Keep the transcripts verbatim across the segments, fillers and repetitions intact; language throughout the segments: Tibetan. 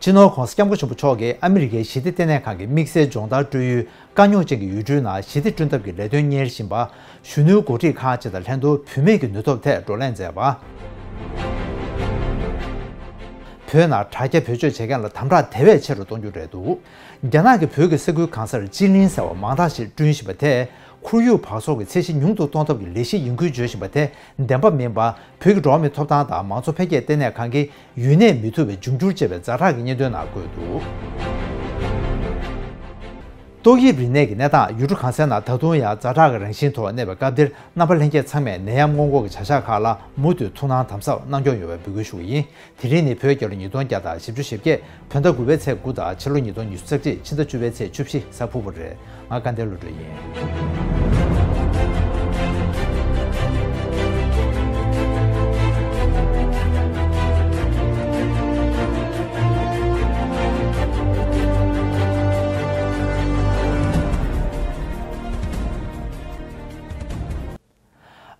སྤྱི་ནོར་༧གོང་ས་༧སྐྱབས་མགོན་ཆེན་པོ་མཆོག་གིས་ཨ་མི་རི་ཀའི་ཞི་བདེ་ལྟེ་གནས་ཁང་གི་དམིགས་བསལ་སྦྱོང་བརྡར་སྤྲོད་ཡུལ་དཀའ་རྙོག་ཅན་གྱི་ཡུལ་གྲུའི་ནང་ཞི་བདེ་བསྐྲུན་ཐབས་ཀྱི་ལས་དོན་གཉེར་བཞིན་པ། གཞོན་ནུའི་འགོ་ཁྲིད་ཁག་ཅིག་དང་ལྷན་དུ་བུད་མེད་ཀྱི་ནུས་སྟོབས་ཐད་བགྲོ་གླེང་མཛད་པ། བོད་ནང་དྲ་རྒྱ་བེད་སྤྱོད་བྱེད་མཁན་ལ་དམ་དྲག་དེ་བས་ཆེ་རུ་གཏོང་རྒྱུ་རེད་འདུག་རྒྱ་ནག་གིས་བོད་ཀྱི་ས་ཁུལ་གང་སར་ཅི་ལིན་ཟེར་བ་མང་དག་ཞིག་བསྐྲུན་བཞིན་པ་དེས། ཁོར་ཡུག་བག་གསོག་གི་ཚད་གཞི་ཉུང་དུ་གཏོང་ཐབས་ཀྱི་ལས་གཞི་ཡིན་ཁུལ་བརྗོད་བཞིན་པ་དེ་བདེན་པ་མིན་པ། བོད་ཀྱི་འགྲོ་བ་མིའི་ཐོབ་ཐང་དང་མང་གཙོ་འཕེལ་རྒྱས་ལྟེ་གནས་ཁང་གིས་ཡུན་གནས་མི་ཐུབ་པའི་འབྱུང་འགྱུར་ཅེས་པའི་ཛ་དྲག་གི་སྙན་ཐོའི་ནང་བཀོད་འདུག་ཏོག་དབྱིབས་རིམས་ནད་ཀྱི་གནས་སྟངས་ཡུལ་གྲུ་གང་སའི་ནང་ད་དུང་ཡང་ཛ་དྲག་གི་རང་བཞིན་ཐོག་གནས་པའི་སྐབས་འདིར། རྣམ་པ་ལྷན་རྒྱས་ཚང་མས་ནད་ཡམས་སྔོན་འགོག་གི་བྱ་གཞག་ཁག་ལ་མུ་མཐུད་ཐུགས་སྣང་དམ་ཟབ་གནང་སྐྱོང་ཡོང་བའི་འབོད་སྐུལ་ཞུ་བ་ཡིན། དེ་རིང་ནི་བོད་རྒྱལ་ལོ་ཉིས་སྟོང་བརྒྱ་དང་བཞི་བཅུ་ཞེ་བརྒྱད། བོད་ཟླ་དགུ་པའི་ཚེས་དགུ་དང་ཕྱི་ལོ་ཉིས་སྟོང་ཉི་ཤུ་རྩ་གཅིག་ཕྱི་ཟླ་བཅུ་པའི་ཚེས་བཅུ་བཞི་གཟའ་ཕུར་བུ་རེད། ང་དགའ་ལྡན་བློ་གྲོས་ཡིན།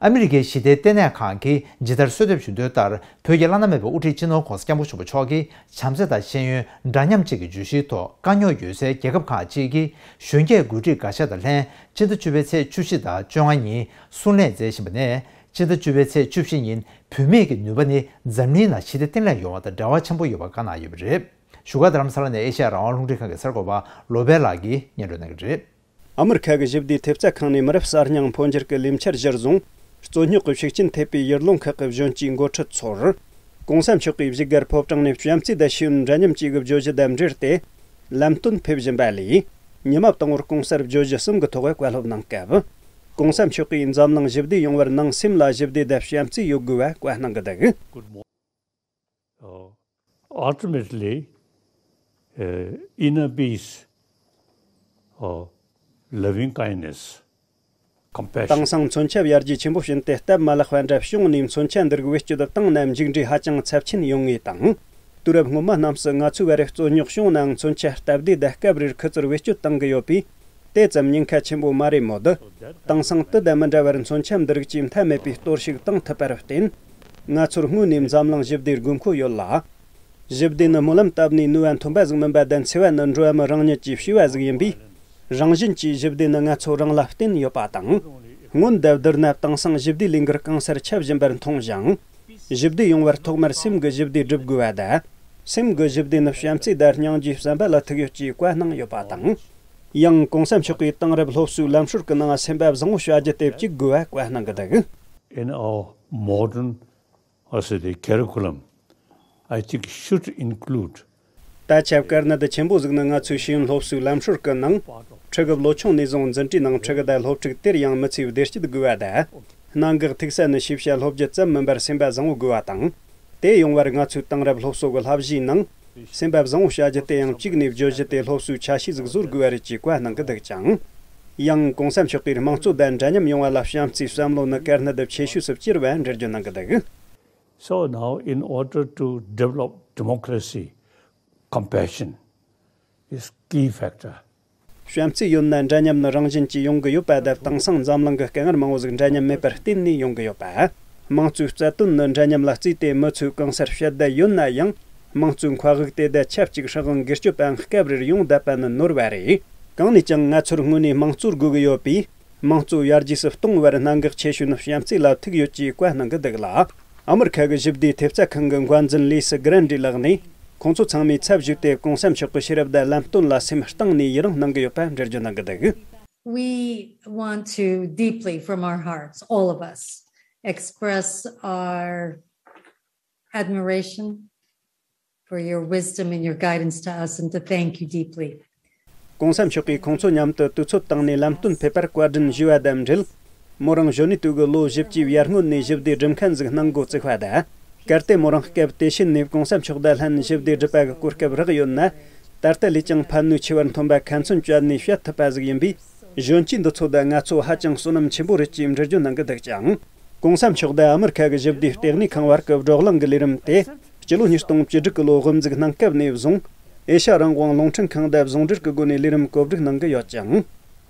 ཨ་མི་རི་ཀའི་ཞི་བདེའི་ལྟེ་གནས་ཁང་གིས་ཇི་ལྟར་གསོལ་འདེབས་ཞུ་དོན་ལྟར། བོད་ཀྱི་བླ་ན་མེད་པའི་དབུ་ཁྲིད་སྤྱི་ནོར་༧གོང་ས་༧སྐྱབས་མགོན་ཆེན་པོ་མཆོག་གིས་བྱམས་བརྩེ་དང་ཤེས་ཡོན་འདྲ་མཉམ་བཅས་ཀྱི་བརྗོད་གཞིའི་ཐོག་དཀའ་རྙོག་ཡོད་སའི་རྒྱལ་ཁབ་ཁག་ཅིག་གི་གཞོན་སྐྱེས་འགོ་ཁྲིད་འགའ་ཤས་དང་ལྷན། སྤྱི་ཟླ་བཅུ་པའི་ཚེས་བཅུ་བཞི་དང་བཅོ་ལྔ་ཉིན་གསུང་གླེང་མཛད་བཞིན་པ་ནས། སྤྱི་ཟླ་བཅུ་པའི་ཚེས་བཅུ་བཞི་ཉིན་བུད་མེད་ཀྱི་ནུས་པ་ནི་འཛམ་གླིང་ནང་ཞི་བདེ་བརྟན་ལྷིང་ཡོང་བ་དང་འབྲེལ་བ་ཆེན་པོ་ཡོད་པ་བཀའ་གནང་ཡོད་པ་རེད། བཞུགས་སྒར་རྡ་རམ་ས་ལ་ནས་ཨེ་ཤ་ཡ་རང་དབང་རླུང་འཕྲིན་ཁང་གི་གསར་འགོད་པ་བློ་བྷེ་ལགས་ཀྱིས་སྙན་སྒྲོན་གནང་གི་རེད། ཨ་མི་རི་ཁ་གི་ཞི་བདེའི་ཐེབས་རྩ་ཁང་ནས་མི་རབས་གསར་རྙིང་འཕོ་འགྱུར་གྱི་ལས་འཆར་གཞིར་བཟུང་། རྩོད་རྙོག་གི་ཤུགས་རྐྱེན་ཐེབས་པའི་ཡུལ་ལུང་ཁག་གི་གཞོན་སྐྱེས་འགོ་ཁྲིད་ཚོར། གོང་ས་མཆོག་གིས་བཞུགས་སྒར་ཕོ་བྲང་ནས་བྱམས་བརྩེ་དང་ཤེས་ཡོན་འདྲ་མཉམ་བཅས་ཀྱི་བརྗོད་གཞི་དང་འབྲེལ་ཏེ། ལམ་སྟོན་ཕེབས་བཞིན་པ་ལས། ཉི་མ་དང་པོར་གོང་གསལ་བརྗོད་གཞི་གསུམ་གྱི་ཐོག་བཀའ་སློབ་གནང་སྐབས། གོང་ས་མཆོག་གིས་འཛམ་གླིང་ཞི་བདེ་ཡོང་བར་ནང་སེམས་ལ་ཞི་བདེ་དང་བྱམས་བརྩེ་ཡོད་དགོས་པ་བཀའ་གནང་གི་འདུག Good morning. Uh, ultimately, uh, inner peace, uh, loving kindness, compassion. དེང་སང་མཚོན་ཆ་ཡར་རྒྱས་ཆེན་པོ་ཕྱིན་ཏེ། སྟབས་མ་ལེགས་པ་འདྲ་བྱུང་ནས་མཚོན་ཆ་འདི་རིགས་བེད་སྤྱོད་བཏང་ན་མཇུག་འབྲས་ཧ་ཅང་ཚབས་ཆེན་ཡོང་ངེས་དང་། དུས་རབས་སྔོན་མ་རྣམས་སུ་ང་ཚོའི་བར་རྩོད་རྙོག་བྱུང་ནའང་མཚོན་ཆ་སྟབས་བདེ་དང་སྐབས་རེར་ཁུ་ཚུར་བེད་སྤྱོད་བཏང་གི་ཡོད་པས། དེ་ཙམ་ཉེན་ཁ་ཆེན་པོ་མ་རེད་མོད། དེང་སང་དེ་དང་མི་འདྲ་བར་མཚོན་ཆ་འདི་རིགས་ཀྱིས་མཐའ་མེད་པའི་གཏོར་བཤིག་བཏང་ཐུབ་པར་བརྟེན། ང་ཚོར་སྔོན་ནས་འཛམ་གླིང་ཞི་བདེའི་དགོས་མཁོ་ཡོད་ལ། ཞི་བདེ་ནི་སྨོན་ལམ་བཏབ་ནས་ནུས་པ་ཐོན་པ་ཟིག་མིན་པ་དང་། འཚེ་བ་ནི་འགྲོ་བ་མི་རང་ཉིད་ཀྱིས་བྱས་པ་ཟིག་ཡིན་པས། རང་བཞིན་གྱིས་ཞི་བདེ་ནི་ང་ཚོ་རང་ལ་བརྟེན་ཡོད་པ་དང་། སྔོན་དང་བསྡུར་ན་དེང་སང་ཞི་བདེའི་ལས་འགུལ་གང་སར་ཁྱབ་བཞིན་པར་མཐོང་ཞིང་། ཞི་བདེ་ཡོང་བར་ཐོག་མར་སེམས་ཀྱི་ཞི་བདེ་སྒྲུབ་དགོས་པ་དང་། སེམས་ཀྱི་ཞི་བདེ་ནི་བྱམས་བརྩེ་དང་སྙིང་རྗེའི་བསམ་པ་ལ་ཐུག་ཡོད་ཅེས་བཀའ་གནང་ཡོད་པ་དང་། ཡང་གོང་ས་མཆོག་གིས་དེང་རབས་སློབ་གསོའི་ལམ་སྲོལ་གྱི་ནང་སེམས་པ་བཟང་བོ་བྱ་རྒྱུ་དེ་གཅིག་དགོས་པ་བཀའ་གནང་གི་འདུག In our modern, I say, the curriculum, I think, should include ད་ཆ་བཀའ་གནད་ཆེན་པོ་ཟིག་ནི། ང་ཚོའི་ཤེས་ཡོན་སློབ་གསོའི་ལམ་སྲོལ་གྱི་ནང་། ཕྲུ་གུ་ལོ་ཆུང་ནས་བཟུང་འཛིན་གྲྭའི་ནང་ཕྲུ་གུ་དང་སློབ་ཕྲུག་དེར་ཡང་མི་ཚེའི་བདེ་སྐྱིད་དགོས་པ་དང་། གནད་འགག་ཐུག་ས་ནི་ཤེས་བྱ་སློབ་རྒྱུ་ཙམ་མིན་པར་སེམས་པ་བཟང་བོ་དགོས་པ་དང་། དེ་ཡོང་བར་ང་ཚོའི་དེང་རབས་སློབ་གསོ་གི་བསླབ་གཞིའི་ནང་། སེམས་པ་བཟང་བོ་བྱ་རྒྱུ་དེ་ཡང་གཅིག་ནས་བརྗོད་གཞི་དེ་སློབ་གསོའི་ཆ་ཤས་ཟིག་བཟོ་དགོས་པ་རེད་ཅེས་བཀའ་གནང་གི་འདུག་ཅིང་། ཡང་གོང་ས་མཆོག་གིས་དམངས་གཙོ་དང་འདྲ་མཉམ་ཡོང་བ་ལ་བྱམས་བརྩེའི་བསམ་བློ་ནི་གལ་གནད་དུ་ཆེ་ཤོས་སུ་གྱུར་བ་འགྲེལ་བརྗོད་གནང་གི་འདུག So now, in order to develop democracy, compassion is key factor. བྱམས་བརྩེ་ཡོད་ན་འདྲ་མཉམ་ནི་རང་བཞིན་གྱིས་ཡོང་གི་ཡོད་པ་དང་། དེང་སང་འཛམ་གླིང་གི་དཀའ་ངལ་མང་བོ་ཟིག་འདྲ་མཉམ་མེད་པར་བརྟེན་ནས་ཡོང་གི་ཡོད་པ། དམངས་གཙོའི་རྩ་དོན་ནི་འདྲ་མཉམ་ལ་བརྩིས་ཏེ། མི་ཚོས་གང་སར་ཞི་བདེ་ཡོད་ན་ཡང་། དམངས་གཙོའི་མཁའ་དབུགས་དེ་དང་ཆབས་ཅིག་སྲིད་དབང་སྒེར་གཅོད་པའང་སྐབས་རེར་ཡོང་བསྡད་པ་ནི་ནོར་བ་རེད། གང་ནས་ཀྱང་ང་ཚོར་སྔོན་ནས་དམངས་གཙོ་དགོས་ཀྱི་ཡོད་པས། དམངས་གཙོ་ཡར་རྒྱས་སུ་གཏོང་བར་གནད་འགག་ཆེ་ཤོས་ནི་བྱམས་བརྩེ་ལ་ཐུག་ཡོད་ཅེས་བཀའ་གནང་གི་འདུག་ལ། ཨ་མི་རི་ཁ་གི་ཞི་བདེའི་ཐེབས་རྩ་ཁང་གི་འགོ་འཛིན་ལི་སི་གྷི་རན་ཌི་ལགས་ནས། ཁོང་ཚོ་ཚང་མས་ཚབ་ཞུས་ཏེ་གོང་ས་མཆོག་གི་ཤེས་རབ་དང་ལམ་སྟོན་ལ་སེམས་གཏིང་ནས་ཡི་རངས་གནང་གི་ཡོད་པ་འགྲེལ་བརྗོད་གནང་གི་འདུག We want to deeply, from our hearts, all of us, express our admiration for your wisdom and your guidance to us, and to thank you deeply. གོང་ས་མཆོག་གིས་ཁོང་ཚོ་མཉམ་དུ་དུས་ཚོད་བཏང་ནས་ལམ་སྟོན་ཕེབས་པར་བཀའ་དྲིན་ཞུ་བ་དང་འབྲེལ། མོ་རང་གཞོན་ནུའི་དུས་ཀྱི་ལོ་བཞི་བཅུའི་ཡར་སྔོན་ནས་ཞི་བདེའི་སྒྲུབ་མཁན་ཟིག་སྣང་འགོ་བཙུགས་པ་དང་། གལ་ཏེ་མོ་རང་སྐབས་དེ་ཤེད་ནས་གོང་ས་མཆོག་དང་ལྷན་ཞི་བདེའི་སྒྲུབ་པ་གི་གོ་སྐབས་རག་ཡོད་ན། ད་ལྟ་ལས་ཀྱང་ཕན་ནུས་ཆེ་བར་འཐོན་པ་ཁ་ཚོན་བཅད་ནས་བཤད་ཐུབ་པ་ཟིག་ཡིན་པས། གཞོན་སྐྱེས་འདི་ཚོ་དང་ང་ཚོ་ཧ་ཅང་བསོད་ནམས་ཆེན་པོ་རེད་ཅེས་འགྲེལ་བརྗོད་གནང་གི་འདུག་ཅིང་། གོང་ས་མཆོག་དང་ཨ་མི་རི་ཁ་གི་ཞི་བདེའི་ལྟེ་གནས་ཁང་བར་གྱི་བགྲོ་གླེང་གི་ལས་རིམ་དེ། སྤྱི་ལོ་ཉིས་སྟོང་བཅུ་དྲུག་གི་ལོ་དབུ་འཛུགས་གནང་སྐབས་ནས་བཟུང་། ཨེ་ཤ་རང་དབང་རླུང་འཕྲིན་ཁང་དང་ཟུང་འབྲེལ་གྱི་སྒོ་ནས་ལས་རིམ་གོ་སྒྲིག་གནང་གི་ཡོད་ཅིང་།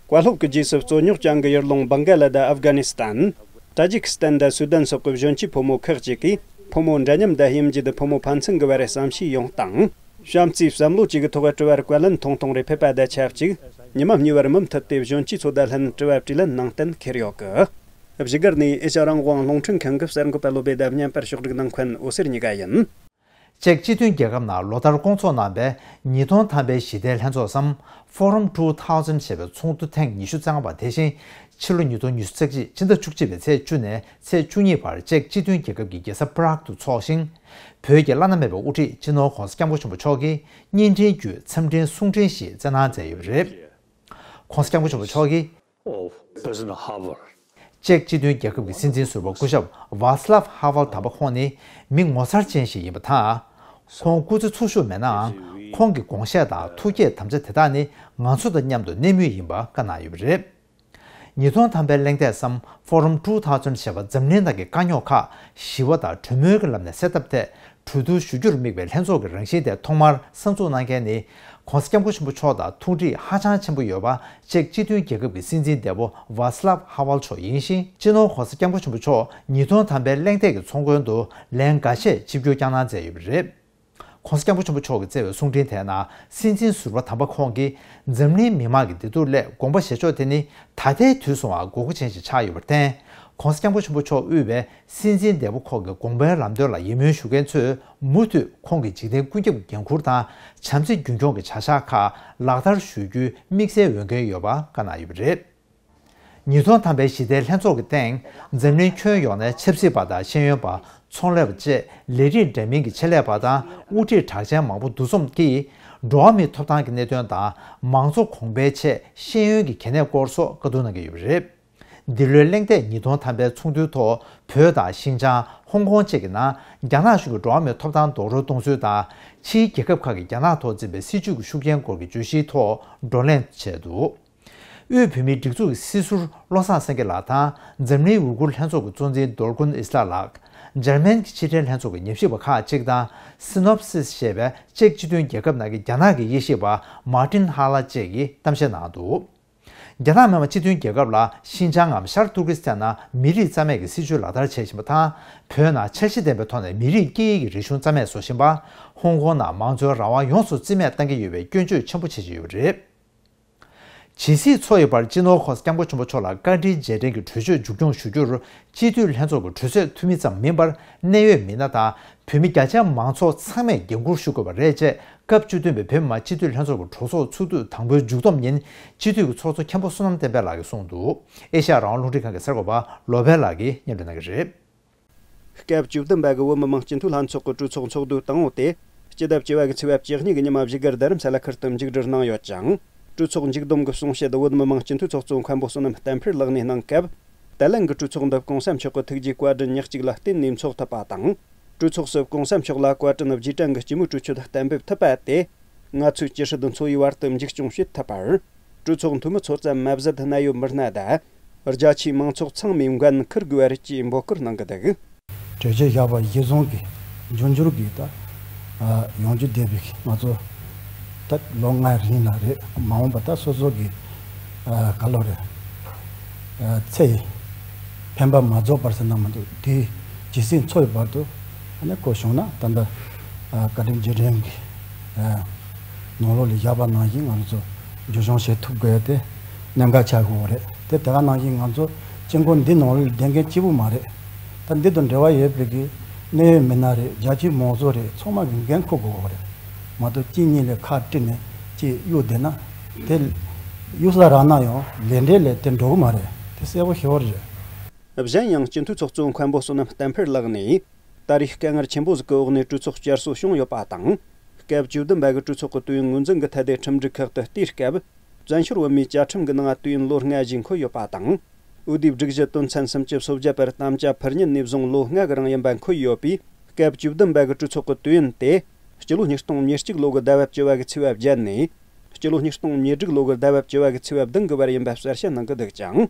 བཀའ་སློབ་ཀྱི་རྗེས་སུ་རྩོད་རྙོག་ཅན་གྱི་ཡུལ་ལུང་བང་ག་ལ་དང་ཨབ་གྷ་ནི་སི་ཐན། ཏ་ཇིག་སི་ཐན་དང་སུ་དན་སོགས་ཀྱི་གཞོན་སྐྱེས་ཕོ་མོ་ཁག་ཅིག་གིས་ཕོ་མོ་འདྲ་མཉམ་དང་དབྱེ་འབྱེད་དུ་ཕོ་མོ་ཕན་ཚུན་གྱི་བར་བསམ་ཤེས་ཡོང་སྟངས། བྱམས་བརྩེའི་བསམ་བློ་བཅས་ཀྱི་ཐོག་དྲི་བར་བཀའ་ལན་ཐུང་ཐུང་རེ་ཕེབས་པ་དང་ཆབས་ཅིག་ཉི་མ་གཉིས་པར་མུ་མཐུད་དེ་གཞོན་སྐྱེས་ཚོ་དང་ལྷན་དྲི་བ་དྲིས་ལན་གནང་གཏན་འཁེལ་ཡོད་གི། བཞུགས་སྒར་ནས་ཨེ་ཤ་རང་དབང་རླུང་འཕྲིན་ཁང་གི་གསར་འགོད་པ་བློ་བྷེ་དང་བརྙན་པར་ཕྱོགས་སྒྲིག་གནང་མཁན་འོད་ཟེར་གཉིས་ཀ་ཡིན། ཅེཀ་སྤྱི་མཐུན་རྒྱལ་ཁབ་ནང་ལོ་ལྟར་སྐོང་ཚོགས་གནང་བའི་ཉིས་སྟོང་ཐམ་པའི་ཞི་བདེའི་ལྷན་ཚོགས་སམ། Forum two thousand ཞེས་པའི་ཚོགས་འདུ་ཐེངས་ཉི་ཤུ་རྩ་ལྔ་པ་དེ་བཞིན་ཕྱི་ལོ་ཉིས་སྟོང་ཉི་ཤུ་རྩ་གཅིག་ཕྱི་ཟླ་བཅུ་གཅིག་པའི་ཚེས་བཅུ་ནས་ཚེས་བཅུ་གཉིས་བར་ཅེཀ་སྤྱི་མཐུན་རྒྱལ་ཁབ་ཀྱི་རྒྱལ་ས་པ་རག་ཏུ་འཚོགས་ཤིང་། བོད་ཀྱི་བླ་ན་མེད་པའི་དབུ་ཁྲིད་སྤྱི་ནོར་༸གོང་ས་༸སྐྱབས་མགོན་ཆེན་པོ་མཆོག་གིས་བརྙན་འཕྲིན་བརྒྱུད་འཚམས་འཕྲིན་གསུང་འཕྲིན་ཞིག་བསྩལ་གནང་མཛད་ཡོད་པ་རེད། ༸གོང་ས་༸སྐྱབས་མགོན་ཆེན་པོ་མཆོག་གིས། of President Havel. ཅེཀ་སྤྱི་མཐུན་རྒྱལ་ཁབ་ཀྱི་སྲིད་འཛིན་ཟུར་པ་སྐུ་ཞབས་ཝཱ་སི་ལབ་ཧ་ཝལ་དམ་པ་ཁོང་ནི་མི་ངོ་མཚར་ཅན་ཞིག་ཡིན་པ་དང་། ཁོང་སྐུ་ཚེ་འཚོ་བཞུགས་མེད་ནའང་། ཁོང་གི་དགོངས་བཞེད་དང་ཐུགས་བསྐྱེད་དམ་བཅའ་དེ་དག་ནི་ང་ཚོ་དང་མཉམ་དུ་གནས་མུས་ཡིན་པ་བཀའ་གནང་ཡོད་པ་རེད། ཉིས་སྟོང་ཐམ་པའི་གླེང་སྟེགས་སམ། Forum two thousand ཞེས་པ་འཛམ་གླིང་ནང་གི་དཀའ་རྙོག་ཁག་ཞི་བ་དང་གྲོས་མོལ་གྱི་ལམ་ནས་སེལ་ཐབས་ཐད་གྲོས་བསྡུར་ཞུ་རྒྱུར་དམིགས་པའི་ལྷན་ཚོགས་ཀྱི་རང་བཞིན་དེ་ཐོག་མར་གསར་འཛུགས་གནང་མཁན་ནི། ༸གོང་ས་༸སྐྱབས་མགོན་ཆེན་པོ་མཆོག་དང་ཐུགས་འདྲིས་ཧ་ཅང་ཆེན་པོ་ཡོད་པ་ཅེཀ་སྤྱི་མཐུན་རྒྱལ་ཁབ་ཀྱི་སྲིད་འཛིན་འདས་པོ་ཝཱ་སི་ལབ་ཧ་ཝལ་མཆོག་ཡིན་ཞིང་། སྤྱི་ནོར་༸གོང་ས་༸སྐྱབས་མགོན་ཆེན་པོ་མཆོག་ཉིས་སྟོང་ཐམ་པའི་གླེང་སྟེགས་ཀྱི་ཚོགས་མགོན་དུ་ལན་འགའ་ཤས་ཆིབས་བསྒྱུར་བསྐྱངས་གནང་མཛད་ཡོད་པ་རེད། ༸གོང་ས་༸སྐྱབས་མགོན་ཆེན་པོ་མཆོག་གིས་བསྩལ་བའི་གསུང་འཕྲིན་དེའི་ནང་སྲིད་འཛིན་ཟུར་པ་དམ་པ་ཁོང་གིས་འཛམ་གླིང་མི་མང་གི་བདེ་སྡུག་སླད་དགོངས་པ་བཞེས་ཕྱོགས་དེ་ནི་ད་ལྟའི་དུས་སུའང་དགོས་མཁོ་ཅན་ཞིག་ཆགས་ཡོད་པར་བརྟེན། ༸གོང་ས་༸སྐྱབས་མགོན་ཆེན་པོ་མཆོག་དབུས་པའི་སྲིད་འཛིན་འདས་པོ་ཁོང་གི་དགོངས་པའི་ལམ་སྟོན་ལ་ཡིད་སྨོན་ཞུ་མཁན་ཚོས་མུ་མཐུད་ཁོང་གི་འཇིག་རྟེན་ཀུན་ཁྱབ་འགན་འཁུར་དང་བྱམས་བརྩེ་རྒྱུན་འཁྱོངས་ཀྱི་བྱ་གཞག་ཁག་ལག་བསྟར་ཞུ་རྒྱུའི་དམིགས་བསལ་འོས་འགན་ཡོད་པ་བཀའ་གནང་ཡོད་པ་རེད། ཉིས་སྟོང་ཐམ་པའི་ཞི་བདེའི་ལྷན་ཚོགས་ཀྱི་སྟེང་འཛམ་གླིང་ཁྱོན་ཡོངས་ནས་ཆབ་སྲིད་པ་དང་ཤེས་ཡོན་པ། ཚོང་ལས་པ་བཅས་ལས་རིགས་འདྲ་མིན་གྱི་ཆེད་ལས་པ་དང་དབུ་ཁྲིད་གྲགས་ཅན་མང་པོ་འདུ་འཛོམས་ཀྱིས་འགྲོ་བ་མིའི་ཐོབ་ཐང་གི་གནད་དོན་དང་མང་གཙོ་གོང་འཕེལ་ཆེད་ཤེས་ཡོན་གྱི་གལ་གནད་སྐོར་སོགས་བཀའ་བསྡུར་གནང་གི་ཡོད་པ་རེད། འདི་ལོའི་གླེང་སྟེགས་ཉིས་སྟོང་ཐམ་པའི་ཚོགས་འདུའི་ཐོག་བོད་དང་ཤིན་ཅང་། ཧོང་ཀོང་བཅས་ཀྱི་ནང་རྒྱ་ནག་གཞུང་གིས་འགྲོ་བ་མིའི་ཐོབ་ཐང་རྡོག་རོལ་གཏོང་ཚུལ་དང་། ཕྱིའི་རྒྱལ་ཁབ་ཁག་གིས་རྒྱ་ནག་ཐོག་འཛིན་པའི་སྲིད་བྱུས་ཀྱི་ཤུགས་རྐྱེན་སྐོར་གྱི་བརྗོད་གཞིའི་ཐོག་བགྲོ་གླེང་བྱས་འདུག་དབུས་བོད་མིའི་སྒྲིག་འཛུགས་ཀྱི་སྲིད་ཟུར་བློ་བཟང་སེང་གེ་ལགས་དང་འཛམ་གླིང་ཝུ་གུར་ལྷན་ཚོགས་ཀྱི་གཙོ་འཛིན་རྡོར་དཀོན་ཨི་སི་ལགས་ལགས། འཇར་མན་གྱི་ཕྱི་འབྲེལ་ལྷན་ཚོགས་ཀྱི་ཉམས་ཞིབ་པ་ཁག་ཅིག་དང་སི་ནོབ་སིས་ཞེས་པའི་ཅེཀ་སྤྱི་མཐུན་རྒྱལ་ཁབ་ནང་གི་རྒྱ་ནག་གི་དབྱེ་ཞིབ་པ་མཱ་ཏིན་ཧ་ལ་བཅས་ཀྱིས་གཏམ་བཤད་གནང་འདུག་རྒྱ་ནག་མི་དམངས་སྤྱི་མཐུན་རྒྱལ་ཁབ་ལ་ཤིན་ཅང་ངམ་ཤར་ཏུར་ཀི་སི་ཐན་ནང་མི་རིགས་རྩ་མེད་ཀྱི་སྲིད་བྱུས་ལག་བསྟར་བྱེད་བཞིན་པ་དང་། བོད་ནང་འཆར་གཞི་ལྡན་པའི་ཐོག་ནས་མི་རིགས་སྐད་ཡིག་གི་རིག་གཞུང་རྩ་མེད་བཟོ་བཞིན་པ། ཧོང་ཀོང་ནང་མང་གཙོའི་རང་དབང་ཡོངས་སུ་རྩིས་མེད་གཏང་གི་ཡོད་པའི་སྐྱོན་བརྗོད་ཆེན་པོ་བྱེད་ཀྱི་ཡོད་པ་རེད། ཇི་སྲིད་འཚོ་ཡི་བར་སྤྱི་ནོར་༸གོང་ས་༸སྐྱབས་མགོན་ཆེན་པོ་མཆོག་ལ་བཀའ་དྲིན་རྗེས་དྲན་གྱི་གྲོས་ཆོད་མཇུག་སྐྱོང་ཞུ་རྒྱུར་སྤྱི་འཐུས་ལྷན་ཚོགས་ཀྱི་གྲོས་ཚོགས་འཐུས་མི་ཙམ་མིན་པར་གནད་ཡོད་མི་སྣ་དང་བོད་མི་རྒྱ་ཆེའི་མང་ཚོགས་ཚང་མས་འགན་འཁུར་ཞུ་དགོས་པ་རེད་ཅེས་སྐབས་བཅུ་བདུན་པའི་བོད་མི་མང་སྤྱི་འཐུས་ལྷན་ཚོགས་ཀྱི་གྲོས་ཚོགས་ཚོགས་དུས་དང་པོའི་མཇུག་བསྡོམས་ཉིན་སྤྱི་འཐུས་ཀྱི་ཚོགས་གཙོ་མཁན་པོ་བསོད་ནམས་བསྟན་འཕེལ་ལགས་ཀྱིས་གསུངས་འདུག་ཨེ་ཤ་ཡ་རང་དབང་རླུང་འཕྲིན་ཁང་གི་གསར་འགོད་པ་བློ་བྷེ་ལགས་ཀྱིས་སྙན་སྒྲོན་གནང་གི་རེད། སྐབས་བཅུ་བདུན་པ་གི་བོད་མི་མང་སྤྱི་འཐུས་ལྷན་ཚོགས་ཀྱི་གྲོས་ཚོགས་ཚོགས་དུས་དང་པོ་དེ་སྤྱི་ཟླ་བཅུ་པ་གི་ཚེས་པ་བཅུ་གཉིས་གི་ཉི་མ་བཞུགས་སྒར་རྡ་རམ་ས་ལ་ཁུལ་དུ་མཇུག་སྒྲིལ་གནང་ཡོད་ཅིང་། གྲོས་ཚོགས་མཇུག་བསྡོམས་ཀྱི་གསུང་བཤད་བོད་མི་མང་སྤྱི་འཐུས་ཚོགས་གཙོ་མཁན་པོ་བསོད་ནམས་བསྟན་འཕེལ་ལགས་ནས་གནང་སྐབས། ད་ལན་གྱི་གྲོས་ཚོགས་འདི་༸གོང་ས་མཆོག་གི་ཐུགས་རྗེའི་བཀའ་དྲིན་ཉག་གཅིག་ལ་བརྟེན་ནས་འཚོགས་ཐུབ་པ་དང་། གྲོས་ཚོགས་སུ་༸གོང་ས་མཆོག་ལ་བཀའ་དྲིན་རྗེས་དྲན་གྱི་སྤྱི་མོས་གྲོས་ཆོད་གཏན་འབེབས་ཐུབ་པ་དེ། ང་ཚོས་ཅི་སྲིད་འཚོ་བའི་བར་དུ་མཇུག་སྐྱོང་བྱེད་ཐུབ་པར། གྲོས་ཚོགས་འཐུས་མི་ཚོ་ཙམ་མ་ཟད་གནད་ཡོད་མི་སྣ་དང་། རྒྱ་ཆེའི་མང་ཚོགས་ཚང་མས་འགན་འཁུར་དགོས་པ་རེད་ཅེས་འབོད་སྐུལ་གནང་གི་འདུག་གྲོས་ཆོད་བཞག་པ་གཞིར་བཟུང་གིས་འབྱུང་འགྱུར་གྱི་ད་ཡོང་རྒྱུ་བསྡད་པའི་ང་ཚོ་ད་ལོ་ལྔའི་རིང་ལ་རེད། མ་འོངས་པ་ད་སོ་སོ་གི་ག་ལོ་རེད། ཚེ་ཡི་འཕེན་པ་མ་རྫོགས་པར་ཟེར་ན་མི་འདུག་དེ་ཇི་སྲིད་འཚོ་བའི་བར་དུ་ཨ་ནི་ཁོ་བྱུང་ན་ད་ལྟ་བཀའ་དྲིན་རྗེས་དྲན་གྱི་ནང་ལོགས་ལ་བཞག་པ་ནང་བཞིན་ང་ཚོ་འཇུ་བྱུང་བྱེད་ཐུབ་དགོས་ཏེ་གནད་འགག་ཆགས་དགོས་པ་རེད། དེ་དེ་ག་ནང་བཞིན་ང་ཚོ་དཀྱིལ་འཁོར་འདི་ནང་ལོགས་ལ་བསྡད་མཁན་གཅིག་པུ་མ་རེད། ད་འདི་དང་འབྲེལ་བ་ཡོད་པའི་གི་གནད་ཡོད་མི་སྣ་རེད། རྒྱ་ཆེའི་མང་ཚོགས་རེད། ཚང་མ་གི་འགན་འཁུར་དགོས་པ་རེད། མ་གཏོགས་གཅིག་གཉིས་ལས་ཁ་བཀྲི་ནས་གཅིག་གཡུག་བསྡད་ན་དེ་གཡུག་ས་རག་ན་ཡང་ལས་འབྲས་ལས་དེ་འགྲོ་གི་མ་རེད། དེ་གསལ་པོ་ཞེ་པོ་རེད། གཞན་ཡང་སྤྱི་འཐུས་ཚོགས་གཙོ་མཁན་པོ་བསོད་ནམས་བསྟན་འཕེལ་ལགས་ནས། ད་རེས་དཀའ་ངལ་ཆེན་པོ་ཟིག་གི་འོག་ནས་གྲོས་ཚོགས་བསྐྱར་གསོ་བྱུང་ཡོད་པ་དང་། སྐབས་བཅུ་བདུན་པ་གི་གྲོས་ཚོགས་ཀྱི་དུས་ཡུན་ངོས་འཛིན་གྱི་ཐད་དེ་ཁྲིམས་སྒྲིག་ཁག་ཏུ་བལྟས་སྐབས། བཙན་བྱོལ་བོད་མིའི་བཅའ་ཁྲིམས་ཀྱི་ནང་དུས་ཡུན་ལོ་ལྔ་ཞིག་འཁོད་ཡོད་པ་དང་། འོས་བསྡུའི་སྒྲིག་གཞི་དོན་ཚན་སུམ་ཅུ་སོ་བརྒྱད་པར་དམ་བཅའ་ཕུལ་ཉིན་ནས་བཟུང་ལོ་ལྔ་གི་རིང་ཡིན་པ་འཁོད་ཡོད་པས། སྐབས་བཅུ་བདུན་པ་གི་གྲོས་ཚོགས་ཀྱི་དུས་ཡུན་དེ། སྤྱི་ལོ་ཉིས་སྟོང་ཉེར་གཅིག་ལོ་གི་ཟླ་བ་བཅུ་བ་གི་ཚེས་པ་བརྒྱད་ནས། སྤྱི་ལོ་ཉིས་སྟོང་ཉེར་དྲུག་ལོ་གི་ཟླ་བ་བཅུ་བ་གི་ཚེས་པ་བདུན་གི་བར་ཡིན་པ་གསལ་བཤད་གནང་གི་འདུག་ཅིང་།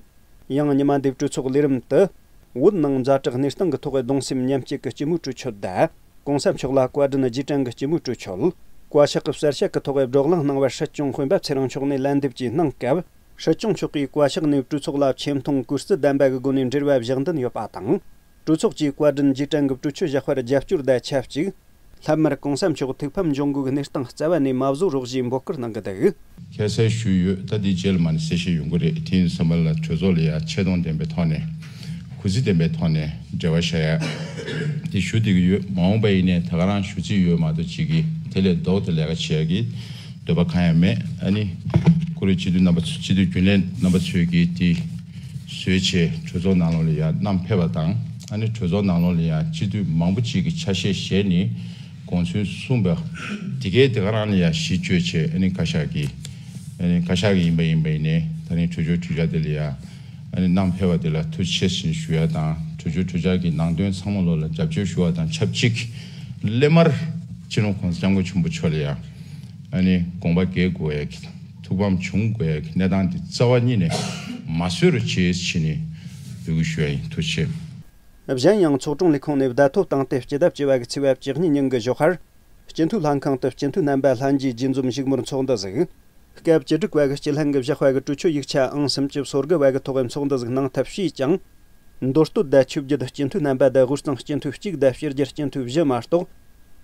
ཡང་ཉི་མ་འདིའི་གྲོས་ཚོགས་ལས་རིམ་དུ། བོད་ནང་ཛ་དྲག་གནས་སྟངས་ཀྱི་ཐོག་གདུང་སེམས་མཉམ་སྐྱེད་ཀྱི་སྤྱི་མོས་གྲོས་ཆོད་དང་། ༸གོང་ས་མཆོག་ལ་བཀའ་དྲིན་རྗེས་དྲན་གྱི་སྤྱི་མོས་གྲོས་ཆོད། བཀའ་ཤག་གི་གསལ་བཤད་ཀྱི་ཐོག་བགྲོ་གླེང་གནང་བར་སྲིད་སྐྱོང་སྤེན་པ་ཚེ་རིང་མཆོག་ནས་ལན་འདེབས་ཀྱིས་གནང་སྐབས། སྲིད་སྐྱོང་མཆོག་གིས་བཀའ་ཤག་ནས་གྲོས་ཚོགས་ལ་ཆེ་མཐོང་གུས་བརྩི་ལྡན་པ་གི་སྒོ་ནས་འབྲེལ་བ་བཞག་འདུན་ཡོད་པ་དང་། གྲོས་ཚོགས་ཀྱིས་བཀའ་དྲིན་རྗེས་དྲན་གྱི་གྲོས་ཆོད་བཞག་པར་རྒྱབ་སྐྱོར་དང་ཆབས་ཅིག་སླད་མར་གོང་ས་མཆོག་ཐུགས་ཕམ་འབྱུང་དགོས་ཀྱི་གནས་སྟངས་རྩ་བ་ནས་མ་བཟོ་རོགས་ཞེས་འབོད་སྐུལ་གནང་གི་འདུག་ཁ་གསལ་ཞུས་ཡོད། ད་འདི་རྗེས་ལ་མ་ནི་གསལ་བཤད་ཡོང་གི་རེད། དེ་ཡིན་ཙམ་པ་ལ་གྲོས་ཚོགས་ལ་ཡ་ཆེ་མཐོང་ལྡན་པའི་ཐོག་ནས་གུས་བརྩི་ལྡན་པའི་ཐོག་ནས་འབྲེལ་བ་བྱ་ཡ་དེ་ཞུ་བསྡད་ཀྱི་ཡོད། མ་འོངས་པ་ཡིན་ནའི་ད་ག་རང་ཞུ་རྩིས་ཡོད་མ་གཏོགས་ཅིག་གིས་དེ་ལས་ལྡོག་སྟེ་ལས་ཀ་བྱེད་ཡ་གི་འདོད་པ་གང་ཡང་མེད། ཨ་ནི་ཁོ་རེ་སྤྱི་འཐུས་རྣམ་པ་ཚོ་སྤྱི་འཐུས་རྒྱུན་ལས་རྣམ་པ་ཚོས་ཀྱིས་དེ་བཟོས་བྱས་གྲོས་ཚོགས་ནང་ལོགས་ལ་ཡ་བསྣམས་ཕེབས་པ་དང་། ཨ་ནི་གྲོས་ཚོགས་ནང་ལོགས་ལ་ཡ་སྤྱི་འཐུས་མང་པོ་ཅིག་གིས་ཆ་ཤས་བཞེས་ནས་དགོངས་ཚུལ་གསུངས་པ་དེ་གའི་དེ་ག་རང་ལ་ཡ་གཞི་བཅོལ་བྱས། ཨ་ནི་བཀའ་ཤག་གིས་ཨ་ནི་བཀའ་ཤག་གིས་ཡིན་པ་ཡིན་པ་ཡིན་ནའི་ད་ནི་གྲོས་ཆོད་གྲོས་འཆར་དེ་ལ་ཡ་ཨ་ནི་བསྣམས་ཕེབས་པ་དེ་ལ་ཐུགས་རྗེ་ཆེ་ཞུ་ཡ་དང་། གྲོས་ཆོད་གྲོས་འཆར་གྱི་ནང་དོན་ཚང་མ་ལོགས་ལ་རྒྱབ་སྐྱོར་ཞུ་བ་དང་ཆབས་ཅིག་སླད་མར་སྤྱི་ནོར་༸གོང་ས་༸སྐྱབས་མགོན་ཆེན་པོ་མཆོག་ལ་ཡ་ཨ་ནི་དགོངས་པ་རྒྱག་དགོས་ཡ་གི་ཐུགས་ཕམ་བྱུང་དགོས་ཡ་གི་གནས་སྟངས་འདི་རྩ་བ་ཉིད་ནས་མ་བཟོ་རོགས་བྱེད་ཅེས་ནས་འབོད་སྐུལ་ཞུ་ཡ་ཡིན། ཐུགས་རྗེ་ཆེ། གཞན་ཡང་ཚོགས་དྲུང་ལས་ཁུངས་ནས་བརྡ་ཐོ་བཏང་སྟེ་སྤྱི་ཟླ་བཅུ་པ་གི་ཚེས་པ་བཅུ་གཉིས་ཉིན་གྱི་ཞོགས་ཁར་སྤྱི་འཐུས་ལྷན་ཁང་དུ་སྤྱི་འཐུས་རྣམ་པ་ལྷན་རྒྱས་རྗེས་འཛོམས་བཞུགས་མོལ་ཚོགས་འདུ་ཟིག་སྐབས་བཅུ་དྲུག་པ་གི་སྤྱི་ལྷན་གྱིས་བཞག་པ་གི་གྲོས་ཆོད་ཡིག་ཆ་ཨང་སུམ་ཅུ་སོ་དགུ་བ་གི་ཐོག་གི་ཚོགས་འདུ་ཟིག་གནང་ཐབས་བྱས་ཀྱང་། མདོ་སྟོད་དང་ཆོས་བརྒྱུད་སྤྱི་འཐུས་རྣམ་པ་དང་དབུས་གཙང་སྤྱི་འཐུས་གཅིག་དང་ཕྱི་རྒྱལ་སྤྱི་འཐུས་བཞི་མ་གཏོགས།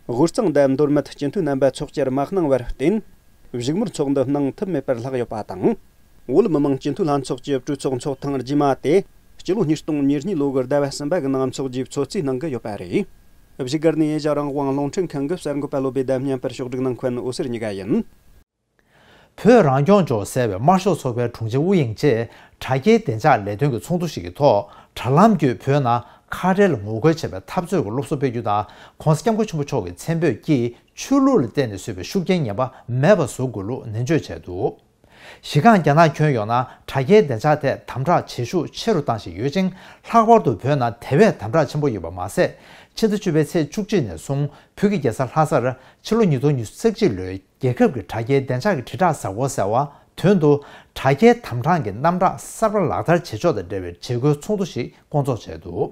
དབུས་གཙང་དང་མདོ་སྨད་སྤྱི་འཐུས་རྣམ་པ་ཚོགས་བཅར་མ་གནང་བར་བརྟེན། བཞུགས་མོལ་ཚོགས་འདུ་གནང་ཐུབ་མེད་པར་ལྷག་ཡོད་པ་དང་། བོད་མི་མང་སྤྱི་འཐུས་ལྷན་ཚོགས་ཀྱི་གྲོས་ཚོགས་ཚོགས་ཐེངས་རྗེས་མ་དེ་སྤྱི་ལོ་ཉིས་སྟོང་ཉེར་གཉིས་ལོ་གི་ཟླ་བ་གསུམ་པ་གི་ནང་འཚོགས་རྒྱུའི་ཚོད་རྩིས་གནང་གི་ཡོད་པ་རེད། བཞུགས་སྒར་ནས་ཨེ་ཤ་རང་དབང་རླུང་འཕྲིན་ཁང་གི་གསར་འགོད་པ་བློ་བྷེ་དང་བརྙན་པར་ཕྱོགས་སྒྲིག་གནང་མཁན་འོད་ཟེར་གཉིས་ཀ་ཡིན། བོད་རང་སྐྱོང་ལྗོངས་ཟེར་བའི་དམར་ཤོག་ཚོགས་པའི་དྲུང་ཆེ་ཨུ་ཡིན་ཅེས་དྲ་རྒྱའི་བདེ་འཇགས་ལས་དོན་གྱི་ཚོགས་འདུ་ཞིག་གི་ཐོག་དྲ་ལམ་བརྒྱུད་བོད་ནང་ཁ་བྲལ་ལ་ངོ་རྒོལ་བྱེད་པའི་འཐབ་རྩོད་ཀྱི་སློབ་གསོ་སྤེལ་རྒྱུ་དང་། ༸གོང་ས་༸སྐྱབས་མགོན་ཆེན་པོ་མཆོག་གི་མཚན་འབོད་ཀྱིས་ཆོས་ལུགས་ལ་བརྟེན་ནས་བཟོས་པའི་ཤུགས་རྐྱེན་ངན་པ་མེད་པ་བཟོ་དགོས་ལུགས་ནན་བརྗོད་བྱས་འདུག་གཞི་རྐང་རྒྱ་ནག་ཁྱོན་ཡོངས་ནང་དྲ་རྒྱའི་བདེ་འཇགས་ཐད་དམ་དྲག་བྱེད་ཤུགས་ཆེ་རུ་བཏང་བཞིན་ཡོད་ཅིང་། ལྷག་པར་དུ་བོད་ནང་དེ་བས་དམ་དྲག་ཆེན་པོ་ཡོད་པ་མ་ཟད། ཕྱི་ཟླ་བཅུ་པའི་ཚེས་བཅུ་གཅིག་ནས་བཟུང་བོད་ཀྱི་རྒྱལ་ས་ལྷ་སར་ཕྱི་ལོ་ཉིས་སྟོང་ཉི་ཤུ་རྩ་གཅིག་ལོའི་རྒྱལ་ཁབ་ཀྱི་དྲ་རྒྱའི་བདེ་འཇགས་ཀྱི་དྲིལ་བསྒྲགས་གཟའ་འཁོར་ཟེར་བ་དོན་དུ། དྲ་རྒྱའི་དམ་དྲག་གི་རྣམ་གྲངས་གསར་པ་ལག་བསྟར་བྱེད་ཕྱོགས་དང་འབྲེལ་བའི་བྱེད་སྒོའི་ཚོགས་འདུ་ཞིག་བསྐོང་ཚོགས་བྱས་འདུག་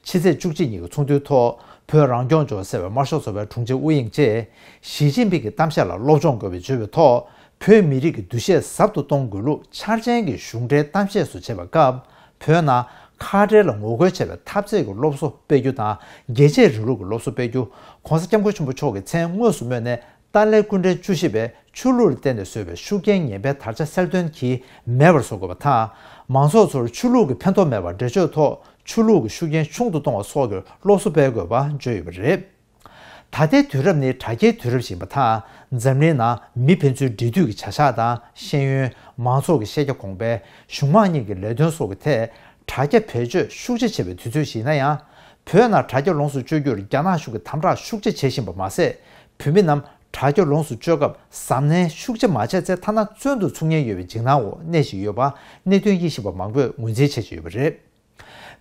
ཕྱི་ཚེས་བཅུ་གཅིག་ཉིན་གྱི་ཚོགས་འདུའི་ཐོག་བོད་རང་སྐྱོང་ལྗོངས་ཟེར་བའི་དམར་ཤོག་ཚོགས་པའི་དྲུང་ཆེ་ཨུ་ཡིན་ཅེས་ཞི་ཅིན་ཕིང་གི་གཏམ་བཤད་ལ་སློབ་སྦྱོང་དགོས་པའི་བརྗོད་པའི་ཐོག་བོད་མི་རིགས་ཀྱི་འདུ་ཤེས་ཟབ་ཏུ་གཏོང་དགོས་ལུགས་འཆར་ཅན་གྱི་གཞུང་འབྲེལ་གཏམ་བཤད་སུ་བྱེད་པའི་སྐབས། བོད་ནང་ཁ་བྲལ་ལ་ངོ་རྒོལ་བྱེད་པའི་འཐབ་རྩོད་ཀྱི་སློབ་གསོ་སྤེལ་རྒྱུ་དང་། རྒྱལ་གཅེས་རིང་ལུགས་ཀྱི་སློབ་གསོ་སྤེལ་རྒྱུ། ༸གོང་ས་༸སྐྱབས་མགོན་ཆེན་པོ་མཆོག་གི་མཚན་དངོས་སུ་སྨོས་ནས། ཏཱ་ལའི་སྐུ་ཕྲེང་བཅུ་བཞི་པས་ཆོས་ལུགས་ལ་བརྟེན་ནས་བཟོས་པའི་ཤུགས་རྐྱེན་ངན་པའི་དར་ཆ་གསལ་སྟོན་གྱིས་མེད་པར་བཟོ་དགོས་པ་དང་། མང་ཚོགས་ཚོར་ཆོས་ལུགས་ཀྱི་ཕན་ཐོགས་མེད་པར་འགྲེལ་བརྗོད་ཐོག་ཆོས་ལུགས་ཀྱི་ཤུགས་རྐྱེན་ཆུང་དུ་གཏོང་བ་སོགས་ཀྱི་སློབ་གསོ་སྤེལ་དགོས་པ་བརྗོད་ཡོད་པ་རེད། ད་ལྟའི་དུས་རབས་ནི་དྲ་རྒྱའི་དུས་རབས་ཤིག་ཡིན་པ་དང་། འཛམ་གླིང་ནང་མི་ཕན་ཚུན་འབྲེལ་མཐུད་ཀྱི་བྱ་གཞག་དང་། ཤེས་ཡོན། མང་ཚོགས་ཀྱི་ཤེས་རྒྱ་གོང་འཕེལ། གཞུང་མང་གཉིས་ཀྱི་ལས་དོན་སོགས་ཀྱི་ཐད་དྲ་རྒྱ་བེད་སྤྱོད་ཤུགས་ཆེ་བྱེད་པའི་དུས་ཚོད་ཞིག་ཡིན་ན་ཡང་། བོད་ནང་དྲ་རྒྱ་ལོངས་སུ་སྤྱོད་རྒྱུར་རྒྱ་ནག་གཞུང་གིས་དམ་དྲག་ཤུགས་ཆེ་བྱེད་བཞིན་པ་མ་ཟད། བོད་མི་རྣམས་དྲ་རྒྱ་ལོངས་སུ་སྤྱོད་སྐབས་གཟབ་ནན་ཤུགས་ཆེ་མ་བྱས་ཚེ་ཐ་ན་བཙོན་དུ་ཚུད་ཉེན་ཡོད་པའི་འཇིགས་སྣང་འོག་གནས་བཞིན་ཡོད་པ་གནད་དོན་དབྱེ་ཞིབ་པ་མང་པོས་ངོས་འཛིན་བྱེད་ཀྱི་ཡོད་པ་རེད།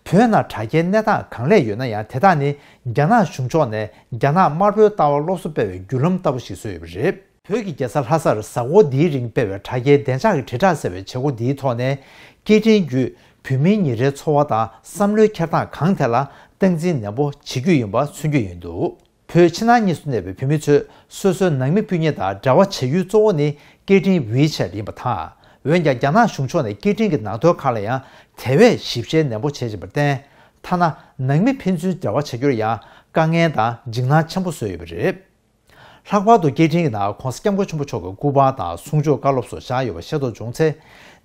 བོད་ནང་དྲ་རྒྱའི་གནས་སྟངས་གང་ལེགས་ཡོད་ན་ཡང་། དེ་དག་ནི་རྒྱ་ནག་གཞུང་ཕྱོགས་ནས་རྒྱ་ནག་དམར་པོའི་ལྟ་བ་སློབ་གསོ་སྤེལ་བའི་བརྒྱུད་ལམ་ལྟ་བུ་ཞིག་བཟོས་ཡོད་པ་རེད། བོད་ཀྱི་རྒྱལ་ས་ལྷ་སར་གཟའ་འཁོར་འདིའི་རིང་སྤེལ་བའི་དྲ་རྒྱའི་བདེ་འཇགས་ཀྱི་དྲིལ་བསྒྲགས་ཟེར་བའི་བྱེད་སྒོ་འདིའི་ཐོག་ནས། སྐད་འཕྲིན་བརྒྱུད་བོད་མིའི་ཉིན་རེའི་འཚོ་བ་དང་བསམ་བློའི་འཁྱེར་སྟངས་གང་ཐད་ལ་སྟངས་འཛིན་ནན་པོ་བྱེད་རྒྱུ་ཡིན་པ་མཚོན་རྒྱུ་ཡིན་འདུག་བོད་ཕྱི་ནང་གཉིས་སུ་གནས་པའི་བོད་མི་ཚོས་སོ་སོའི་ནང་མི་སྤུན་ཉེ་དང་འབྲེལ་བ་བྱ་ཡུལ་གཙོ་བོ་ནི་སྐད་འཕྲིན་ཝི་ཆེ་ཊི་ཡིན་པ་དང་། འོན་ཀྱང་རྒྱ་ནག་གཞུང་ཕྱོགས་ནས་སྐད་འཕྲིན་གྱི་ནང་དོན་ཁག་ལ་ཡང་དེ་བས་ཞིབ་བཤེར་ནན་པོ་བྱེད་བཞིན་པར་བརྟེན། ཐ་ན་ནང་མི་ཕན་ཚུན་འབྲེལ་བ་བྱ་རྒྱུར་ཡང་དཀའ་ངལ་དང་འཇིགས་སྣང་ཆེན་པོ་བཟོས་ཡོད་པ་རེད། ལྷག་པར་དུ་སྐད་འཕྲིན་གྱི་ནང་༸གོང་ས་༸སྐྱབས་མགོན་ཆེན་པོ་མཆོག་གི་སྐུ་པར་དང་གསུང་ཆོས་བཀའ་སློབ་སོགས་བཞག་ཡོད་པ་ཤེས་རྟོགས་བྱུང་ཚེ།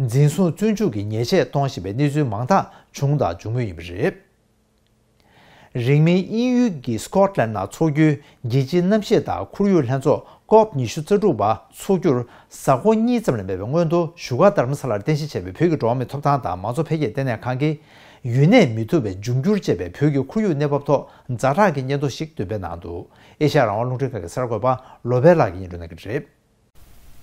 འཛིན་བཟུང་བཙོན་འཇུག་གི་ཉེས་ཆད་གཏོང་བཞིན་པའི་གནས་ཚུལ་མང་དག་བྱུང་དང་འབྱུང་མུས་ཡིན་པ་རེད། རིང་མིན་དབྱིན་ཡུལ་གྱི་སི་ཀོཊ་ལན་ནང་འཚོགས་རྒྱུའི་རྒྱལ་སྤྱིའི་གནམ་གཤིས་དང་ཁོར་ཡུག་ལྷན་ཚོགས་ཀོབ་ཉི་ཤུ་རྩ་དྲུག་པ་འཚོགས་རྒྱུར་གཟའ་འཁོར་གཉིས་ཙམ་ལས་མེད་པའི་སྔོན་དུ་བཞུགས་སྒར་རྡ་རམ་ས་ལར་རྟེན་གཞི་བྱས་པའི་བོད་ཀྱི་འགྲོ་བ་མིའི་ཐོབ་ཐང་དང་མང་གཙོ་འཕེལ་རྒྱས་ལྟེ་གནས་ཁང་གིས། ཡུན་གནས་མི་ཐུབ་པའི་འབྱུང་འགྱུར་ཅེས་པའི་བོད་ཀྱི་ཁོར་ཡུག་གནས་བབ་ཐོག་ཛ་དྲག་གི་སྙན་ཐོ་ཞིག་འདོན་སྤེལ་གནང་འདུག་ཨེ་ཤ་ཡ་རང་དབང་རླུང་འཕྲིན་ཁང་གི་གསར་འགོད་པ་བློ་བྷེ་ལགས་ཀྱིས་སྙན་སྒྲོན་གནང་གི་རེད།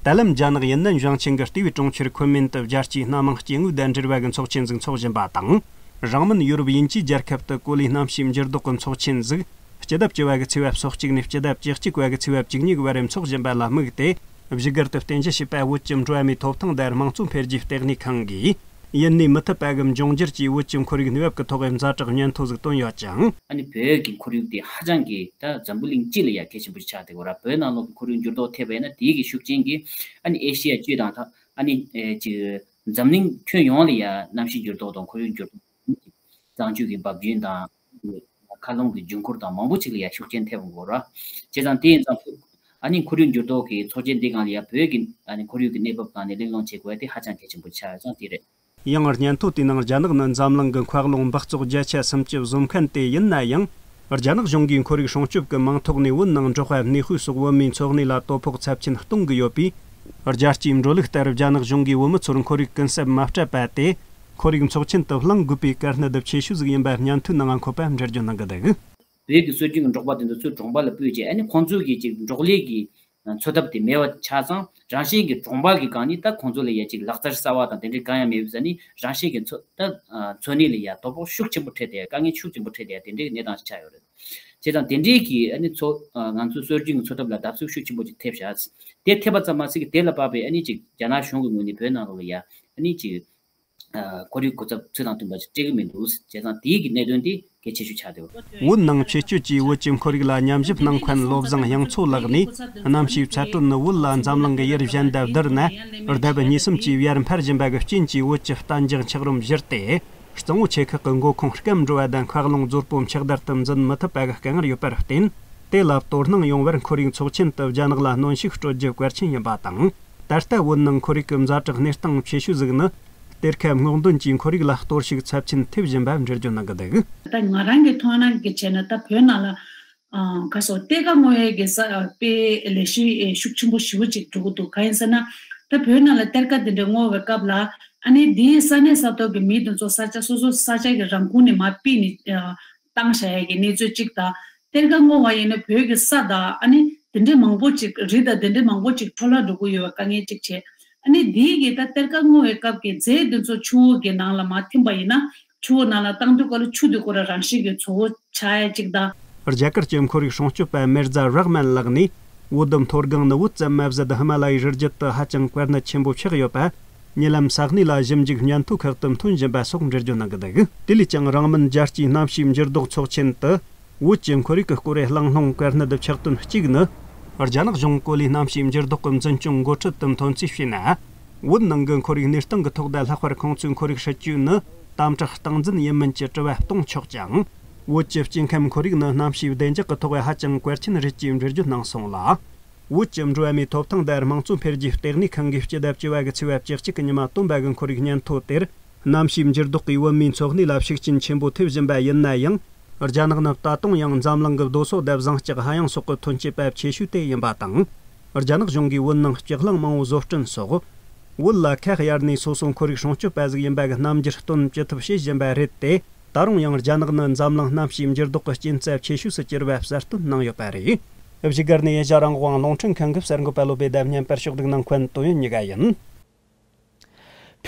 ད་ལམ་རྒྱ་ནག་ཡུན་ནན་ཞིང་ཆེན་གྱི་ལྟེ་བའི་གྲོང་ཁྱེར་ཁོན་མིན་དུ་རྒྱལ་སྤྱིའི་སྣ་མང་སྐྱེ་དངོས་དང་འབྲེལ་བ་གི་ཚོགས་ཆེན་ཟིག་འཚོགས་བཞིན་པ་དང་། རང་མིན་ཡོ་རོབ་དབྱིན་ཇིའི་རྒྱལ་ཁབ་ཏུ་གོ་ལའི་གནམ་གཤིས་འགྱུར་ལྡོག་གི་ཚོགས་ཆེན་ཟིག་སྤྱི་ཟླ་བཅུ་བ་གི་ཚེས་པ་སོ་གཅིག་ནས་སྤྱི་ཟླ་བཅུ་གཅིག་པ་གི་ཚེས་པ་བཅུ་གཉིས་བར་འཚོགས་བཞིན་པ་ལ་དམིགས་ཏེ། བཞུགས་སྒར་དུ་རྟེན་གཞི་བྱས་པ་བོད་ཀྱི་འགྲོ་བ་མིའི་ཐོབ་ཐང་དང་དམངས་གཙོ་འཕེལ་རྒྱས་ལྟེ་གནས་ཁང་གིས། ཡུན་གནས་མི་ཐུབ་པ་གི་འབྱུང་འགྱུར་གྱིས་བོད་ཀྱི་ཁོར་ཡུག་གནས་བབ་ཀྱི་ཐོག་གི་ཛ་དྲག་སྙན་ཐོ་ཟིག་བཏོན་ཡོད་ཅིང་། ཨ་ནི་བོད་ཀྱི་ཁོར་ཡུག་དེ་ཧ་ཅང་གི་ད་འཛམ་བུ་གླིང་སྤྱི་ལ་ཡ་གལ་ཆེན་པོ་ཆགས་བསྡད་ཡོད་ར། བོད་ནང་ལོགས་ཀྱི་ཁོར་ཡུག་འགྱུར་ལྡོག་ཐེབས་པ་ཡིན་ན་དེའི་གི་ཤུགས་རྐྱེན་གྱིས་ཨ་ནི་ཨེ་ཤི་ཡ་སྤྱི་དང་ད་ཨ་ནི་ཨེ་ཅིག་འཛམ་གླིང་ཁྱོན་ཡོངས་ལ་ཡ་གནམ་གཤིས་འགྱུར་ལྡོག་དང་ཁོར་ཡུག་འགྱུར་ལྡོག་གཙང་ཆུ་གི་འབབ་རྒྱུན་དང་ལ་ མཁའ་རླུང་གི་འཇུག་སྐུལ་དང་མང་པོ་ཅིག་ལ་ཡ་ཤུགས་རྐྱེན་ཐེབས་ཡོང་གི་ཡོད་རེད། བྱས་ཙང་དེ་ཡིན་ཙང་ཨ་ནི་ཁོར་ཡུག་འགྱུར་ལྡོག་གི་ཚོགས་ཆེན་འདི་སྒང་ལ་ཡ་བོད་ཀྱི་ཨ་ནི་ཁོར་ཡུག་གི་གནས་བབ་སྒང་ནས་གླེང་སློང་བྱེད་དགོས་ཡ་དེ་ཧ་ཅང་གལ་ཆེན་པོ་ཆགས་ཡོད་ཙང་དེ་རེད། ཡང་སྙན་ཐོ་དེའི་ནང་རྒྱ་ནག་ནི་འཛམ་གླིང་གི་མཁའ་རླུང་འབག་བཙོག་བརྒྱ་ཆ་སུམ་ཅུ་བཟོ་མཁན་དེ་ཡིན་ན་ཡང་། རྒྱ་ནག་གཞུང་གིས་ཁོར་ཡུག་སྲུང་སྐྱོབ་ཀྱི་མིང་ཐོག་ནས་བོད་ནང་འབྲོག་པ་གནས་སྤོས་སོགས་བོད་མིའི་འཚོ་གནས་ལ་དོ་ཕོག་ཚབས་ཆེན་གཏོང་གི་ཡོད་པས། རྒྱལ་སྤྱིའི་འགྲོ་ལུགས་ལྟར་རྒྱ་ནག་གཞུང་གིས་བོད་མི་ཚོར་ཁོར་ཡུག་ཀུན་གསབ་མ་སྤྲད་པ་དེ། ཁོར་ཡུག་ཚོགས་ཆེན་དུ་བླང་དགོས་པའི་དཀའ་གནད་ཆེ་ཤོས་ཤིག་ཡིན་པ་སྙན་ཐོའི་ནང་འཁོད་པ་འགྲེལ་བརྗོད་གནང་གི་འདུག། བོད་ཀྱི་སྲོལ་རྒྱུན་གྱི་འབྲོག་པ་དེ་ཚོ་ཚུར་གྲོང་པ་ལ་སྤོས་རྗེས་ཨ་ནི་ཁོང་ཚོའི་གི་ཅིག་འབྲོག་ལས་ཀྱི་འཚོ་ཐབས་དེ་མེད་པ་ཆགས་ཙང་། རང་བཞིན་གྱི་གྲོང་པ་གི་སྒང་ནས་ད་ཁོང་ཚོ་ལ་ཡ་ཅིག་ལག་རྩལ་གསར་བ་དང་དེ་འདྲའི་གང་ཡང་མེད་པའི་ས་ནས་རང་བཞིན་གྱི་འཚོ་ད་འཚོ་གནས་ལ་ཡ་དོ་ཕོག་ཤུགས་ཆེན་པོ་འཕྲད་དེ་དཀའ་ངལ་ཤུགས་ཆེན་པོ་འཕྲད་དེ་དེ་འདྲའི་གནས་སྟངས་ཤིག་ཆགས་ཡོད་རེད། བྱས་ཙང་དེ་འདྲའི་གི་ཨ་ནི་འཚོ་ང་ཚོའི་སྲོལ་རྒྱུན་གྱི་འཚོ་ཐབས་ལ་བརྡབ་གསིག་ཤུགས་ཆེན་པོ་ཅིག་ཐེབས་བཞག། དེ་ཐེབས་པ་ཙམ་མ་ཟད་ཀྱི་དེ་ལ་དཔག་པའི་ཨ་ནི་ཅིག་རྒྱ་ནག་གཞུང་གི་ངོས་ནས་བོད་ནང་ལོགས་ལ་ཡ་ཨ་ནི་ཅིག་ཁོར་ཡུག་གོ་ཚབ་ཚུལ་དང་མཐུན་པ་ཞིག་སྤྲད་ཀྱི་མི་འདུག། བྱས་ཙང་དེའི་གི་གནད་དོན་དེ་གལ་ཆེ་ཤོས་ཆགས་འདུག། བོད་ནང་ཆེད་སྤྱོད་ཀྱིས་བོད་ཀྱི་ཁོར་ཡུག་ལ་ཉམས་ཞིབ་གནང་མཁན་བློ་བཟང་དབྱངས་མཚོ་ལགས་ནས། གནམ་གཤིས་ཚ་དྲོད་ནི་བོད་ལ་འཛམ་གླིང་གི་ཡུལ་གཞན་དང་བསྡུར་ན་ལྡབ་གཉིས་གསུམ་གྱིས་ཡར་འཕར་བཞིན་པ་གི་རྐྱེན་གྱིས་བོད་ཀྱི་གཏན་འཇགས་འཁྱགས་རོམ་བཞུར་ཏེ། གཙང་བོ་ཆེ་ཁག་གི་མགོ་ཁུངས་སྐམ་འགྲོ་བ་དང་མཁའ་རླུང་རྫོར་པོ་འཁྱགས་དར་དུ་འཛིན་མི་ཐུབ་པ་གི་དཀའ་ངལ་ཡོད་པར་བརྟེན། དེ་ལ་དོ་སྣང་ཡོང་བར་ཁོར་ཡུག་ཚོགས་ཆེན་དུ་རྒྱ་ནག་ལ་གནོན་ཤུགས་སྤྲོད་རྒྱུ་གལ་ཆེན་ཡིན་པ་དང་། ད་ལྟ་བོད་ནང་ཁོར་ཡུག་གི་ཛ་དྲག་གནས་སྟངས་ཆེ་ཤོས་ཟིག་ནི། གཏེར་ཁ་སྔོག་འདོན་གྱིས་ཁོར་ཡུག་ལ་གཏོར་བཤིག་ཚབས་ཆེན་ཐེབས་བཞིན་པ་འགྲེལ་བརྗོད་གནང་གི་འདུག། ད་ང་རང་གི་མཐོང་སྣང་གི་བྱས་ན་ད་བོད་ནང་ལ་ཨ་ག་སོ་གཏེར་ཁ་སྔོག་ཡས་ཀྱི་ས་དཔེ་ལས་གཞི་ཤུགས་ཆེན་པོ་ཞེ་པོ་ཅིག་འགྲོ་གི་འདུག། གང་ཡིན་ཟེར་ན་ད་བོད་ནང་ལ་གཏེར་ཁ་དེ་འདྲ་སྔོག་པའི་སྐབས་ལ་ཨ་ནི་དེའི་ས་གནས་ས་ཐོག་གི་མི་དེ་ཚོ་ས་ཆ་སོ་སོ་ས་ཆ་གི་རང་ཁོངས་ནས་མར་ཕུད་ནས་བཏང་བཞག་ཡས་ཀྱི་གནས་ཚུལ་གཅིག་དང་། གཏེར་ཁ་སྔོག་པ་ཡིན་ན་བོད་ཀྱི་ས་དང་ཨ་ནི་དེ་འདྲའི་མང་པོ་ཅིག་རི་དང་དེ་འདྲའི་མང་པོ་ཅིག་འཕྲོ་བརླག་འགྲོ་གི་ཡོད་པའི་དཀའ་ངལ་ཅིག་བྱས། ཨ་ནི་དེའི་གི་ད་གཏེར་ཁ་སྔོག་པའི་སྐབས་ཀྱི་རྫས་དེ་ཚོ་ཆུ་བོ་གི་ནང་ལ་མར་ཐིམ་པ་ཡིན་ན་ཆུ་བོ་ནང་ལ་བཏང་དུས་སྐབས་ལ་ཆུ་དེ་ཁོ་རང་རང་བཞིན་གྱིས་བཙོག་པོ་ཆགས་ཡ་ཅིག་དང་། རྒྱ་གར་གྱི་ཁོར་ཡུག་སྲུང་སྐྱོབ་པ་མིར་ཛ་རག་མན་ལགས་ནས། བོད་མཐོ་སྒང་ནི་བོད་ཙམ་མ་ཟད་ཧི་མ་ལ་ཡའི་རི་རྒྱུད་དུ་ཧ་ཅང་དཀའ་གནད་ཆེན་པོ་ཆགས་ཡོད་པ། ཉེ་ལམ་ས་གནས་ལ་ཞིབ་འཇུག་སྙན་ཐོ་ཁག་ཏུ་ཐོན་བཞིན་པ་སོགས་འགྲེལ་བརྗོད་གནང་གི་འདུག། དེ་ལས་ཀྱང་རིང་མིན་རྒྱལ་སྤྱིའི་གནམ་གཤིས་འགྱུར་ལྡོག་ཚོགས་ཆེན་དུ། བོད་ཀྱི་ཁོར་ཡུག་གི་སྐོར་གླེང་སློང་དཀའ་གནད་ཆགས་དོན་གཅིག་ནི། རྒྱ་ནག་གཞུང་གོ་ལའི་གནམ་གཤིས་འགྱུར་ལྡོག་གི་འཛིན་སྐྱོང་འགོ་ཁྲིད་དུ་ཐོན་རྩིས་བྱས་ན། བོད་ནང་གི་ཁོར་ཡུག་གནས་སྟངས་ཀྱི་ཐོག་ད་ལྷག་པར་ཁོང་ཚོའི་ཁོར་ཡུག་སྲིད་ཇུས་ནི་དམ་དྲག་སྟངས་འཛིན་ཡིན་མིན་གྱི་དྲི་བ་གཏོང་ཆོག་ཅིང་། བོད་ཀྱི་སྐྱེ་ཁམས་ཁོར་ཡུག་ནི་གནམ་གཤིས་བདེ་འཇགས་ཀྱི་ཐོག་ཧ་ཅང་གལ་ཆེན་རེད་ཅེས་འགྲེལ་བརྗོད་གནང་སོང་ལ། བོད་ཀྱི་འགྲོ་བ་མིའི་ཐོབ་ཐང་དང་དམངས་གཙོ་འཕེལ་རྒྱས་ལྟེ་གནས་ཁང་གིས་སྤྱི་ཟླ་བཅུ་པ་གི་ཚེས་པ་བཅུ་གཅིག་གི་ཉི་མ་བཏོན་པ་གི་ཁོར་ཡུག་སྙན་ཐོ་དེར། གནམ་གཤིས་འགྱུར་ལྡོག་གིས་བོད་མིའི་འཚོ་གནས་ལ་ཤུགས་རྐྱེན་ཆེན་པོ་ཐེབས་བཞིན་པ་ཡིན་ན་ཡང་། རྒྱ་ནག་ནི་ད་དུང་ཡང་འཛམ་གླིང་གི་རྡོ་སོལ་དང་བཟང་ལྕགས་ཧ་ཡང་སོགས་ཀྱི་ཐོན་སྐྱེད་པ་ཆེ་ཤོས་དེ་ཡིན་པ་དང་། རྒྱ་ནག་གཞུང་གིས་བོད་ནང་ལྕགས་རླངས་མང་བོ་བཟོ་སྐྲུན་སོགས། བོད་ལ་ཁ་གཡར་ནས་སོ་སོ་ཁོར་ཡུག་སྲུང་སྐྱོབ་པ་ཟིག་ཡིན་པ་གི་རྣམ་འགྱུར་སྟོན་ཅི་ཐུབ་བྱེད་བཞིན་པ་རེད་དེ། ད་རུང་ཡང་རྒྱ་ནག་ནི་འཛམ་གླིང་གནམ་གཤིས་འགྱུར་ལྡོག་གི་རྐྱེན་རྩ་ཆེ་ཤོས་སུ་གྱུར་བ་གསལ་སྟོན་གནང་ཡོད་པ་རེད། བཞུགས་སྒར་ནས་ཨེ་ཤ་རང་དབང་རླུང་འཕྲིན་ཁང་གི་གསར་འགོད་པ་བློ་བྷེ་དབྱངས་སྙན་པར་ཕྱོགས་བསྒྲིགས་གནང་མཁན་ཏོ་ཡོན་ཉི་ག་ཡིན།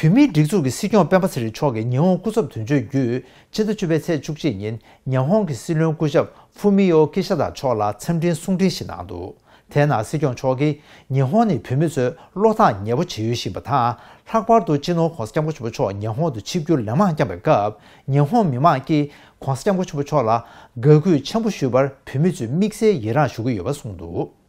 བོད་མིའི་སྒྲིག་འཛུགས་ཀྱི་སྲིད་སྐྱོང་སྤེན་པ་ཚེ་རིང་མཆོག་གིས་ཉི་ཧོང་སྐུ་ཚབ་དོན་གཅོད་བརྒྱུད་སྤྱི་ཟླ་བཅུ་པའི་ཚེས་བཅུ་གཅིག་ཉིན་ཉི་ཧོང་གི་སྲིད་བློན་སྐུ་ཞབས་ཧྥུ་མི་ཡོ་ཀི་ཤ་ད་མཆོག་ལ་འཚམས་འཕྲིན་གསུང་འཕྲིན་ཞིག་གནང་འདུག། དེའི་ནང་སྲིད་སྐྱོང་མཆོག་གིས་ཉི་ཧོང་ནི་བོད་མི་ཚོས་བློ་ཐག་ཉེ་པོ་བྱེད་ཡུལ་ཞིག་ཡིན་པ་དང་། ལྷག་པར་དུ་སྤྱི་ནོར་༸གོང་ས་༸སྐྱབས་མགོན་ཆེན་པོ་མཆོག་ཉི་ཧོང་དུ་ཆིབས་བསྒྱུར་ལན་མང་བསྐྱངས་པའི་སྐབས་ཉི་ཧོང་མི་མང་གིས་༸གོང་ས་༸སྐྱབས་མགོན་ཆེན་པོ་མཆོག་ལ་དགའ་གུས་ཆེན་པོ་ཞུས་པར་བོད་མི་ཚོས་དམིགས་བསལ་ཡི་རངས་ཞུ་གི་ཡོད་པ་གསུངས་འདུག།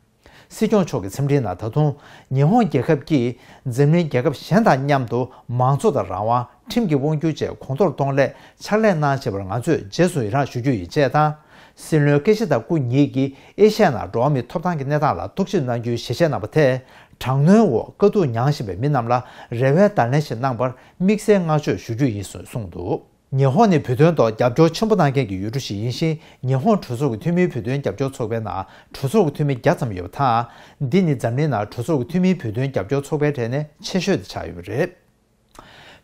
སྲིད་སྐྱོང་མཆོག་གི་འཚམས་འཕྲིན་ནང་ད་དུང་ཉི་ཧོང་རྒྱལ་ཁབ་ཀྱིས་འཛམ་གླིང་རྒྱལ་ཁབ་གཞན་དང་མཉམ་དུ་མང་གཙོ་དང་རང་དབང་། ཁྲིམས་ཀྱི་དབང་སྒྱུར་བཅས་གོང་མཐོར་གཏོང་སླད་ཕྱག་ལས་གནང་བཞིན་པར་ང་ཚོས་རྗེས་སུ་ཡི་རངས་ཞུ་རྒྱུ་ཡིན་ཅེས་དང་། སྲིད་བློན་ཀེ་ཤི་ད་སྐུ་ཉིད་ཀྱིས་ཨེ་ཤ་ཡའི་ནང་འགྲོ་བ་མིའི་ཐོབ་ཐང་གི་གནས་སྟངས་ལ་ཐུགས་ཞིབ་གནང་རྒྱུའི་ཞལ་བཞེས་གནང་བ་དེས་དྲག་གནོན་འོག་དཀའ་སྡུག་མྱངས་བཞིན་པའི་མི་རྣམས་ལ་རེ་བའི་བརྡ་ལན་ཞིག་གནང་བར་དམིགས་བསལ་བསྔགས་བརྗོད་ཞུ་རྒྱུ་ཡིན་ཞེས་གསུངས་འདུག། ཉི་ཧོང་ནི་བོད་དོན་ཐོག་རྒྱབ་སྐྱོར་ཆེན་པོ་གནང་མཁན་གྱི་ཡུལ་གྲུ་ཞིག་ཡིན་ཞིང་། ཉི་ཧོང་གྲོས་ཚོགས་ཀྱི་འཐུས་མིའི་བོད་དོན་རྒྱབ་སྐྱོར་ཚོགས་པའི་ནང་གྲོས་ཚོགས་ཀྱི་འཐུས་མི་བརྒྱ་ཙམ་ཡོད་པ་དང་། འདི་ནི་འཛམ་གླིང་ནང་གྲོས་ཚོགས་ཀྱི་འཐུས་མིའི་བོད་དོན་རྒྱབ་སྐྱོར་ཚོགས་པའི་གྲས་ནས་ཆེ་ཤོས་དེ་ཆགས་ཡོད་པ་རེད།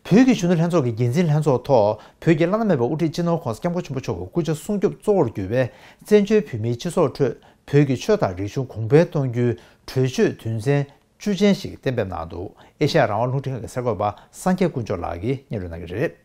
བོད་ཀྱི་གཞོན་ནུ་ལྷན་ཚོགས་ཀྱི་འགན་འཛིན་ལྷན་ཚོགས་ཐོག་བོད་ཀྱི་བླ་ན་མེད་པའི་དབུ་ཁྲིད་སྤྱི་ནོར་༸གོང་ས་༸སྐྱབས་མགོན་ཆེན་པོ་མཆོག་གི་སྐུ་ཕྱྭ་སྲུང་སྐྱོབ་གཙོ་བོར་གྱུར་པའི་བཙན་བྱོལ་བོད་མིའི་སྤྱི་ཚོགས་ཁྲོད་བོད་ཀྱི་ཆོས་དང་རིག་གཞུང་གོང་འཕེལ་གཏོང་རྒྱུའི་གྲོས་ཆོད་དོན་ཚན་བཅུ་ཅན་ཞིག་གཏན་འབེབས་གནང་འདུག། ཨེ་ཤ་ཡ་རང་དབང་རླུང་འཕྲིན་ཁང་གི་གསར་འགོད་པ་སངས་རྒྱས་དཀོན་མཆོག་ལགས་ཀྱིས་སྙན་སྒྲོན་གནང་གི་རེད།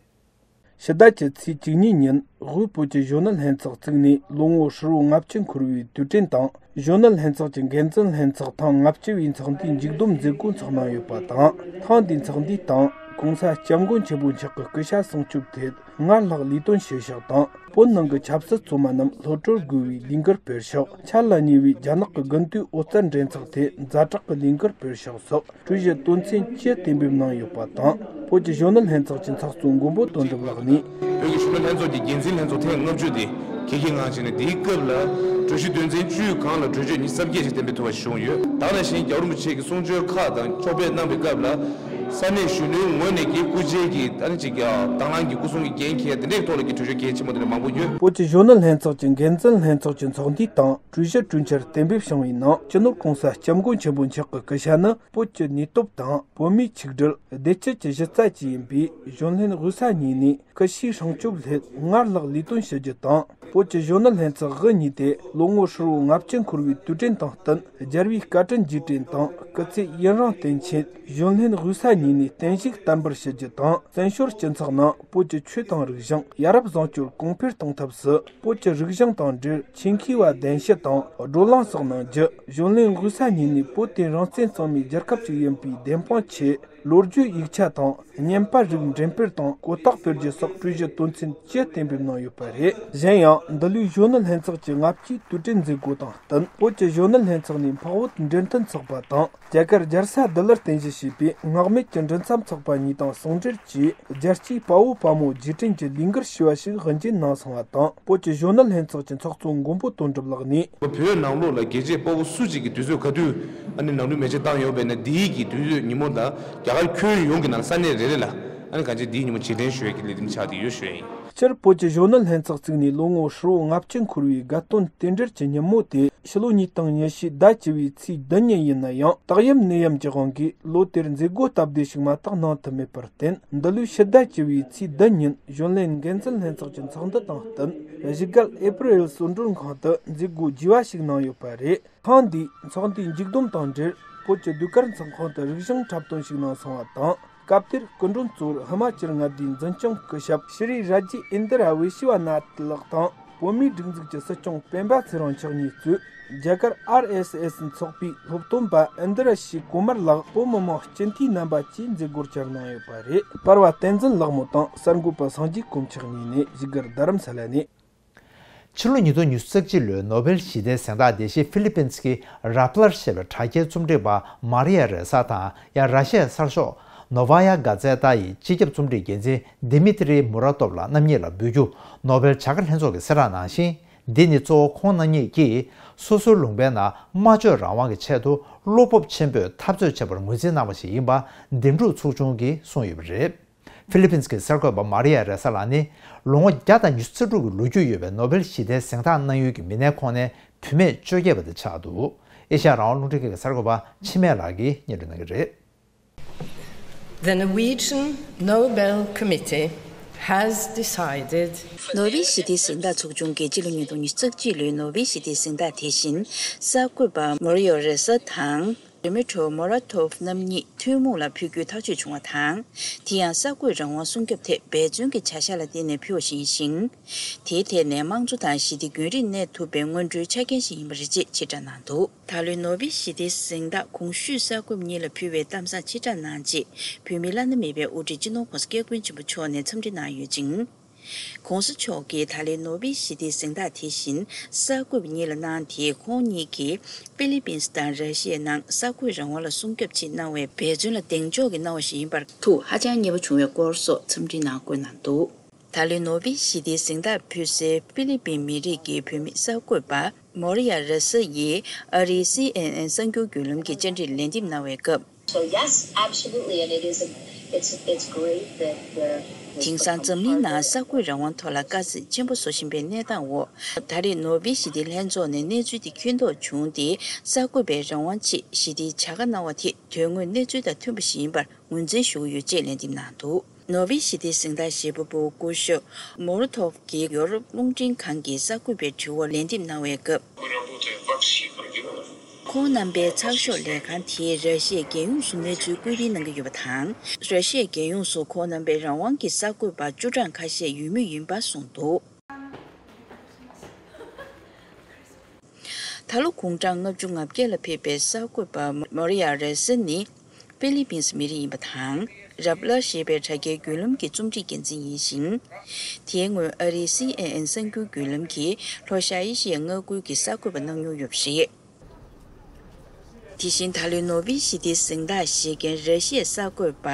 ཕྱི་ཟླ་བཅུ་ཚེས་བཅུ་གཉིས་ཉིན་དབུས་བོད་ཀྱི་གཞོན་ནུ་ལྷན་ཚོགས་བཙུགས་ནས་ལོ་ངོ་ཧྲིལ་བོ་ལྔ་བཅུ་འཁོར་བའི་དུས་དྲན་དང་། གཞོན་ནུ་ལྷན་ཚོགས་ཀྱི་འགན་འཛིན་ལྷན་ཚོགས་ཐེངས་ལྔ་བཅུ་བའི་ཚོགས་འདུའི་མཇུག་བསྡོམས་མཛད་སྒོ་འཚོགས་གནང་ཡོད་པ་དང་། ཐེངས་འདིའི་ཚོགས་འདུའི་སྟེང་༸གོང་ས་༸སྐྱབས་མགོན་ཆེན་པོ་མཆོག་གི་སྐུ་ཕྱྭ་སྲུང་སྐྱོབ་ཐད་སྔར་ལྷག་ལས་དོན་བྱས་ཤིང་དང་། བོད་ནང་གི་ཆབ་སྲིད་བཙོན་མ་རྣམས་གློད་གྲོལ་དགོས་པའི་ལས་འགུལ་སྤེལ་ཤོག། འཆར་ལ་ཉེ་བའི་རྒྱ་ནག་གི་དགུན་དུས་ཨོ་རྩལ་འགྲན་ཚོགས་ཐད་ཛ་དྲག་གི་ལས་འགུལ་སྤེལ་ཤོག་སོགས་གྲོས་གཞི་དོན་ཚན་བཅུ་གཏན་འབེབས་གནང་ཡོད་པ་དང་། བོད་ཀྱི་གཞོན་ནུ་ལྷན་ཚོགས་ཀྱི་ཚོགས་གཙོ་མགོན་པོ་དོན་གྲུབ་ལགས་ནས། བོད་ཀྱི་གཞོན་ནུ་ལྷན་ཚོགས་ཀྱི་འགན་འཛིན་ལྷན་ཚོགས་ཐེངས་ལྔ་བཅུ་དེ་ ཁྱེད་ཀྱིས་ངང་བྱས་ནས་འདིའི་སྐབས་ལ་གྲོས་གཞི་དོན་ཚན་བཅུའི་སྒང་ལ་གྲོས་ཆོད་ཉི་ཤུ་རྩ་བརྒྱད་ཞིག་གཏན་འབེབས་ཐུབ་པ་ཞིག་བྱུང་ཡོད། ད་ག་ནང་བཞིན་རྒྱལ་བ་རིན་པོ་ཆེ་གིས་གསུང་ཆོས་ཁག་དང་ཕྱོགས་ཕེབས་གནང་བའི་སྐབས་ལ། ས་གནས་གཞོན་ནུའི་ངོས་ནས་ཀྱི་སྐུ་མཆེད་ཀྱི་ཨ་ནི་ཅིག་དང་བླངས་ཀྱི་སྐུ་སྲུང་གི་འགན་འཁྱེར་དེ་འདྲའི་ཐོག་ལ་ཀྱི་གྲོས་ཆོད་གལ་ཆེན་པོ་དེ་འདྲ་མང་པོ་ཡོད། བོད་ཀྱི་གཞོན་ནུ་ལྷན་ཚོགས་ཀྱི་འགན་འཛིན་ལྷན་ཚོགས་ཀྱི་ཚོགས་འདུའི་སྟེང་གྲོས་གཞི་གྲོས་འཆར་གཏན་འབེབས་བྱུང་བའི་ནང་། སྤྱི་ནོར་༸གོང་ས་༸སྐྱབས་མགོན་ཆེན་པོ་མཆོག་གི་སྐུ་ཞབས་ནི། བོད་ཀྱི་ནུས་སྟོབས་དང་བོད་མིའི་ཆིག་སྒྲིལ། བདེ་སྐྱིད་ཀྱི་གཞི་རྩ་བཅས་ཡིན་པའི་གཞོན་ལྷན་དབུས་ས་གཉིས་ནས་སྐུ་ཕྱྭའི་སྲུང་སྐྱོབ་སླད་སྔར་ལྷག་ལས་དོན་ཞུ་རྒྱུ་དང་། བོད་ཀྱི་གཞོན་ནུ་ལྷན་ཚོགས་དབུ་གཉིས་ཏེ་ལོ་ངོ་ཧྲིལ་བོ་ལྔ་བཅུ་འཁོར་བའི་དུས་དྲན་དང་བསྟུན། རྒྱལ་བའི་བཀའ་དྲིན་རྗེས་དྲན་དང་སྐུ་ཚེ་ཡུན་རིང་བརྟན་ཆེད། གཞོན་ལྷན་དབུས་ས་གཉིས་ནས་བརྟན་བཞུགས་བསྟར་འབུལ་ཞུ་རྒྱུ་དང་། བཙན་བྱོལ་སྤྱི་ཚོགས་ནང་བོད་ཀྱི་ཆོས་དང་རིག་གཞུང་ཡ་རབས་བཟང་སྤྱོད་གོང་འཕེལ་གཏོང་ཐབས་སུ། བོད་ཀྱི་རིག་གཞུང་དང་འབྲེལ་ཆེད་མཁས་པ་གདན་ཞུ་དང་བགྲོ་གླེང་སོགས་གནང་རྒྱུ། གཞོན་ལྷན་དབུས་ས་གཉིས་ནས་བོད་དེ་རང་བཙན་གཙང་མའི་རྒྱལ་ཁབ་ཅིག་ཡིན་པའི་བདེན་དཔང་ཆེད། ལོ་རྒྱུས་ཡིག་ཆ་དང་བརྙན་པར་རིགས་འགྲེམས་སྤེལ་དང་གོ་རྟོགས་སྤེལ་རྒྱུ་སོགས་གྲོས་གཞི་དོན་ཚན་བཅུ་གཏན་འབེབས་གནང་ཡོད་པ་རེད། གཞན་ཡང་འདི་ལོའི་གཞོན་ནུ་ལྷན་ཚོགས་ཀྱི་ལྔ་བཅུའི་དུས་དྲན་མཛད་སྒོ་དང་བསྟུན། བོད་ཀྱི་གཞོན་ནུ་ལྷན་ཚོགས་ནས་འཕགས་བོད་འབྲེལ་མཐུད་ཚོགས་པ་དང་། རྒྱ་གར་རྒྱལ་ས་ལྡི་ལིར་རྟེན་གཞི་བྱས་པའི་སྔགས་མེད་ཀྱི་མགྲིན་ཚབ་ཚོགས་པ་གཉིས་དང་ཟུང་འབྲེལ་གྱིས། རྒྱལ་གཅེས་དཔའ་བོ་དཔའ་མོ་རྗེས་དྲན་གྱི་ལས་འགུལ་ཞེས་པ་ཞིག་དབུ་འབྱེད་གནང་སོང་བ་དང་། བོད་ཀྱི་གཞོན་ནུ་ལྷན་ཚོགས་ཀྱི་ཚོགས་གཙོ་མགོན་པོ་དོན་གྲུབ་ལགས་ནས། བོད་ནང་ལོགས་ལ་རྒྱལ་གཅེས་དཔའ་བོ་སུ་གཅིག་གིས་དུས་ཚོད་ག་དུས་ཨ་ནི་ནང་ཁུལ་མེ་མཆོད་བཏང་ཡོད་པས་ན། འདིའི་གི་དུས་ཚོད་ཉིན་མོ་དང་རྒྱ་གར་ཁྱོན་ཡོངས་ཀྱི་ནང་ས་གནས་རེ་རེ་ལ་ཨ་ནི་གང་ཅི་འདིའི་ཉིན་མོ་རྗེས་དྲན་ཞུ་ཡས་ཀྱི་ལས་རིམ་ཆགས་བསྡད་ཡོད་ཞུ་ཡ་ཡིན། སྤྱིར་བོད་ཀྱི་གཞོན་ནུ་ལྷན་ཚོགས་བཙུགས་ནས་ལོ་ངོ་ཧྲིལ་བོ་ལྔ་བཅུ་འཁོར་བའི་དགའ་སྟོན་རྟེན་འབྲེལ་གྱི་ཉིན་མོ་དེ་ཕྱི་ལོ་ཉིས་སྟོང་ཉི་ཤུའི་ཟླ་བཅུ་བའི་ཚེས་བདུན་ཉིན་ཡིན་ན་ཡང་། དག་ཡུལ་ནད་ཡམས་ཀྱི་དབང་གིས་ལོ་དེར་མཛད་སྒོ་སྟབས་བདེ་ཞིག་མ་གཏོགས་གནང་ཐུབ་མེད་པར་བརྟེན། འདི་ལོའི་ཕྱི་ཟླ་བཅུ་བའི་ཚེས་བདུན་ཉིན་གཞོན་ལྷན་འགན་འཛིན་ལྷན་ཚོགས་ཀྱི་ཚོགས་འདུ་དང་བསྟུན། གཞིས་སྒར་ཨེ་པི་རི་ཨེལ་གསོལ་མགྲོན་ཁང་དུ་མཛད་སྒོ་རྒྱས་པ་ཞིག་གནང་ཡོད་པ་རེད། ཐེངས་འདིའི་ཚོགས་འདུའི་མཇུག་བསྡོམས་དང་འབྲེལ། བོད་ཀྱི་ཟློས་གར་ཚོགས་ཁང་དུ་རིག་གཞུང་འཁྲབ་སྟོན་ཞིག་གནང་སོང་བ་དང་། སྐབས་དེར་སྐུ་མགྲོན་གཙོ་བོར་ཧི་མ་ཅལ་མངའ་སྡེའི་འཛིན་སྐྱོང་སྐུ་ཞབས་ཤྲི་ར་ཇི་ཨིན་དི་ར་ཝི་ཤི་བ་ནཱ་ཐི་ལགས་དང་། བོད་མིའི་སྒྲིག་འཛུགས་ཀྱི་སྲིད་སྐྱོང་སྤེན་པ་ཚེ་རིང་མཆོག་གཉིས་གཙོས། རྒྱ་གར་ཨར་ཨེས་ཨེས་ཚོགས་པའི་སློབ་སྟོན་པ་ཨིན་དི་ར་ཤི་ཀུ་མར་ལགས། བོད་མི་མང་སྤྱི་འཐུས་རྣམ་པ་བཅས་མཛད་སྒོར་བཅར་གནང་ཡོད་པ་རེད། པར་བ་བསྟན་འཛིན་ལགས་མོ་དང་གསར་འགོད་པ་སངས་རྒྱས་དཀོན་མཆོག་གཉིས་ནས་བཞུགས་སྒར་རྡ་རམ་ས་ལ་ནས། ཕྱི་ལོ་ཉིས་སྟོང་ཉི་ཤུ་རྩ་གཅིག་ལོའི་ནོ་བེལ་ཞི་བདེའི་གཟེངས་རྟགས་དེ་བཞིན་ཧྥི་ལི་པིན་གྱི་རབ་ལར་ཞེས་པའི་དྲ་རྒྱའི་རྩོམ་སྒྲིག་པ་མཱ་རི་ཡ་རེ་ས་དང་། ཡང་ར་ཤི་ཡའི་གསར་ཤོག་ནོ་ཝ་ཡ་གྷ་ཛེ་ཏཱ་ཡི་སྤྱི་ཁྱབ་རྩོམ་སྒྲིག་འགན་འཛིན་དི་མི་ཏི་རི་མུ་ར་ཏོབ་ལགས་རྣམ་གཉིས་ལ་འབུལ་རྒྱུ་ནོ་བེལ་བྱ་དགའ་ལྷན་ཚོགས་ཀྱིས་གསལ་བསྒྲགས་གནང་ཞིང་། འདི་ནི་གཙོ་བོ་ཁོང་རྣམ་གཉིས་ཀྱིས་སོ་སོའི་ལུང་པའི་ནང་སྨྲ་བརྗོད་རང་དབང་གི་ཆེད་དུ་བློ་སྤོབས་ཆེན་པོས་འཐབ་རྩོད་བྱས་པར་ངོས་འཛིན་གནང་བ་ཞིག་ཡིན་པ་འདེམས་སྒྲུག་ཚོགས་ཆུང་གིས་གསུངས་ཡོད་པ་རེད། ཧྥི་ལི་པིན་གྱི་གསར་འགོད་པ་མཱ་རི་ཡ་རེ་ས་ལགས་ནི་ལོ་ངོ་བརྒྱ་དང་ཉི་ཤུ་རྩ་དྲུག་གི་ལོ་རྒྱུས་ཡོད་པའི་ནོ་བེལ་ཞི་བདེའི་གཟེངས་རྟགས་གནང་ཡུལ་གྱི་མི་སྣའི་ཁོངས་ནས་བུད་མེད་བཅོ་བརྒྱད་པ་དེ་ཆགས་འདུག་ཨེ་ཤ་ཡ་རང་དབང་རླུང་འཕྲིན་ཁང་གི་གསར་འགོད་པ་འཆི་མེད་ལགས་ཀྱིས་སྙན་སྒྲོན་གནང་གི་རེད། The Norwegian Nobel Committee has decided ནོ་བེལ་ཞི་བདེའི་གཟེངས་རྟགས་ཚོགས་ཆུང་གིས་ཕྱི་ལོ་ཉིས་སྟོང་ཉི་ཤུ་རྩ་གཅིག་ལོའི་ནོ་བེལ་ཞི་བདེའི་གཟེངས་རྟགས་དེ་བཞིན་གསར་འགོད་པ་མོ་རི་ཡོ་རེ་ས་དང་། ཌི་མི་ཊོ་མོ་ར་ཐོབ་རྣམ་གཉིས་ཐུན་མོང་ལ་ཕུལ་རྒྱུའི་ཐག་གཅོད་བྱུང་བ་དང་། དེ་ཡང་གསར་འགོད་རང་དབང་སྲུང་སྐྱོབ་ཐད་འབད་བརྩོན་གྱི་བྱ་གཞག་ལ་བརྟེན་ནས་ཕུལ་བ་ཞིག་ཡིན་ཞིང་། དེའི་ཐད་ནས་དམངས་གཙོ་དང་ཞི་བདེ་རྒྱུན་རིང་གནས་ཐུབ་པའི་སྔོན་འགྲོའི་ཆ་རྐྱེན་ཞིག་ཡིན་པ་རེད་ཅེས་ཕྱིར་བསྒྲགས་གནང་འདུག་ད་ལོའི་ནོ་བེལ་ཞི་བདེའི་གཟེངས་རྟགས་གོང་ཞུས་གསར་འགོད་གཉིས་ལ་ཕུལ་བའི་གཏམ་བཟང་ཕྱིར་བསྒྲགས་གནང་རྗེས། བོད་མིའི་བླ་ན་མེད་པའི་དབུ་ཁྲིད་སྤྱི་ནོར་༸གོང་ས་༸སྐྱབས་མགོན་ཆེན་པོ་མཆོག་ནས་འཚམས་འདྲི་གནང་ཡོད་ཅིང་། ༸གོང་ས་མཆོག་གིས་ད་ལོའི་ནོ་བེལ་ཞི་བདེའི་གཟེངས་རྟགས་དེ་བཞིན་གསར་འགོད་པ་གཉིས་ལ་གནང་སྟེ། ཁོང་གཉིས་ཀྱིས་ཧྥི་ལི་པིན་དང་ར་ཤི་ཡའི་ནང་གསར་འགོད་རང་དབང་ལ་སྲུང་སྐྱོབ་ཆེད་གནང་བའི་འབད་བརྩོན་ལ་གདེང་འཇོག་གིས་གནང་བ་ཞིག་ཡིན་པར་ཐུགས་ཧ་ཅང་མཉེས་པོ་བྱུང་བའི་སྐོར་སོགས་འཚམས་འདྲིའི་ནང་བཀོད་གནང་འདུག་ད་ལོའི་ནོ་བེལ་ཞི་བདེའི་གཟེངས་རྟགས་ཕུལ་སའི་ཧྥི་ལི་པིན་མི་རིགས་ཀྱི་བུད་མེད་གསར་འགོད་པ་མོ་རི་ཡ་རེ་ས་ཡིས་ཨ་རིའི་སི་ཨེན་ཨེན་གསར་འགྱུར་བརྒྱུད་ལམ་གྱི་བཅར་འདྲིར་ལན་འདེབས་གནང་བའི་སྐབས། So yes, absolutely, and it is a, it's, it's great that the Norwegian People are. དེང་སང་འཛམ་གླིང་ནང་གསར་འགོད་རང་དབང་ཐོག་ལ་དཀའ་ཚེགས་ཆེན་པོ་བཟོ་བཞིན་པའི་གནས་སྟངས་འོག་ད་རེས་ནོ་བེལ་ཞི་བདེའི་ལྷན་ཚོགས་ནས་གནས་ཚུལ་དེ་མཁྱེན་རྟོགས་བྱུང་སྟེ། གསར་འགོད་པའི་རང་དབང་ཆེད་ཞི་བདེའི་བྱ་དགའ་གནང་བ་དེ་དོན་དངོས་གནས་ཚུལ་དང་མཐུན་པ་ཞིག་ཡིན་པར་ངོས་འཛིན་ཞུ་གི་ཡོད་ཅེས་ལན་འདེབས་གནང་འདུག་ནོ་བེལ་ཞི་བདེའི་གཟེངས་རྟགས་བཞེས་པ་པོ་སྐུ་ཞབས་མོ་རོ་ཐོབ་ཀྱིས་ཡོ་རོབ་རླུང་འཕྲིན་ཁང་གི་གསར་འགོད་པའི་དྲི་བར་ལན་འདེབས་གནང་བའི་སྐབས། ཁོང་རྣམ་པའི་ཚགས་ཤོག་ལས་ཁང་དེས་ར་ཤི་ཡའི་རྒྱལ་ཡོངས་སུ་གནས་ཚུལ་བཀོད་སྒྲིག་གནང་གི་ཡོད་པ་དང་། ར་ཤི་ཡའི་རྒྱལ་ཡོངས་སུ་ཁོང་རྣམ་པའི་རང་དབང་གི་གསར་འགོད་པ་བཅུ་གྲངས་ཁ་ཤས་ཡོད་མུས་ཡིན་པ་གསུངས་འདུག་ད་ལོ་དགུང་གྲངས་ལྔ་བཅུ་ང་བརྒྱད་ལ་ཕེབས་པའི་གསར་འགོད་པ་མོ་རི་ཡ་རེ་སི་ནི་ཧྥི་ལི་པིན་སི་མི་རིགས་ཡིན་པ་དང་། རབ་ལར་ཞེས་པའི་དྲ་རྒྱའི་བརྒྱུད་ལམ་གྱི་རྩོམ་སྒྲིག་འགན་འཛིན་ཡིན་ཞིང་། དེའི་སྔོན་ཨ་རིའི་སི་ཨེན་ཨེན་གསར་འགྱུར་བརྒྱུད་ལམ་གྱིས་ལྷོ་ཤར་ཨེ་ཤི་ཡའི་མངའ་ཁུལ་གྱི་གསར་འགོད་པ་གནང་མྱོང་ཡོད་པ་རེད། དེ་བཞིན་ད་ལོའི་ནོ་བེལ་ཞི་བདེའི་གཟེངས་རྟགས་བཞེས་མཁན་ར་ཤི་ཡའི་གསར་འགོད་པ་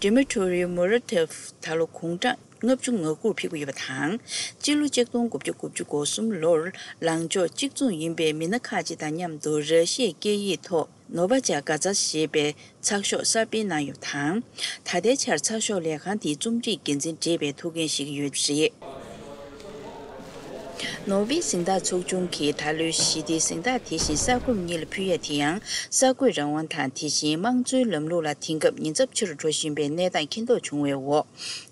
ཌི་མི་ཊོ་རི་མུ་ར་ཐེབ་ད་ལོ་དགུང་གྲངས་ ལྔ་བཅུ་ང་དགུར་ཕེབས་ཀྱི་ཡོད་པ་དང་། སྤྱི་ལོ་ཆིག་སྟོང་དགུ་བརྒྱ་དགུ་བཅུ་གོ་གསུམ་ལོར་ལངས་ཕྱོགས་གཅིག་མཚུངས་ཡིན་པའི་མི་སྣ་ཁག་ཅིག་དང་མཉམ་དུ་ར་ཤི་ཡའི་སྐད་ཡིག་ཐོག་ནོ་བ་ཇ་ག་ཛ་ཞེས་པའི་ཚགས་ཤོག་གསར་སྤེལ་གནང་ཡོད་པ་དང་། ད་ལྟའི་ཆར་ཚགས་ཤོག་ལས་ཁང་དེའི་རྩོམ་སྒྲིག་འགན་འཛིན་བགྲེས་པའི་ཐུགས་འགན་བཞེས་ཀྱི་ཡོད་པ་རེད། ནོར་ཝེ་གཟེངས་རྟགས་ཚོགས་ཆུང་གིས་ད་ལོའི་ཞི་བདེའི་གཟེངས་རྟགས་དེ་བཞིན་གསར་འགོད་གཉིས་ལ་ཕུལ་ཡས་དེ་ཡང་། གསར་འགོད་རང་དབང་དང་དེ་བཞིན་དམངས་གཙོའི་ལམ་ལུགས་ལ་དེང་སྐབས་ཉེན་ཚབས་ཆེ་རུ་འགྲོ་བཞིན་པའི་གནས་སྟངས་མཁྱེན་རྟོགས་བྱུང་བའི་འོག་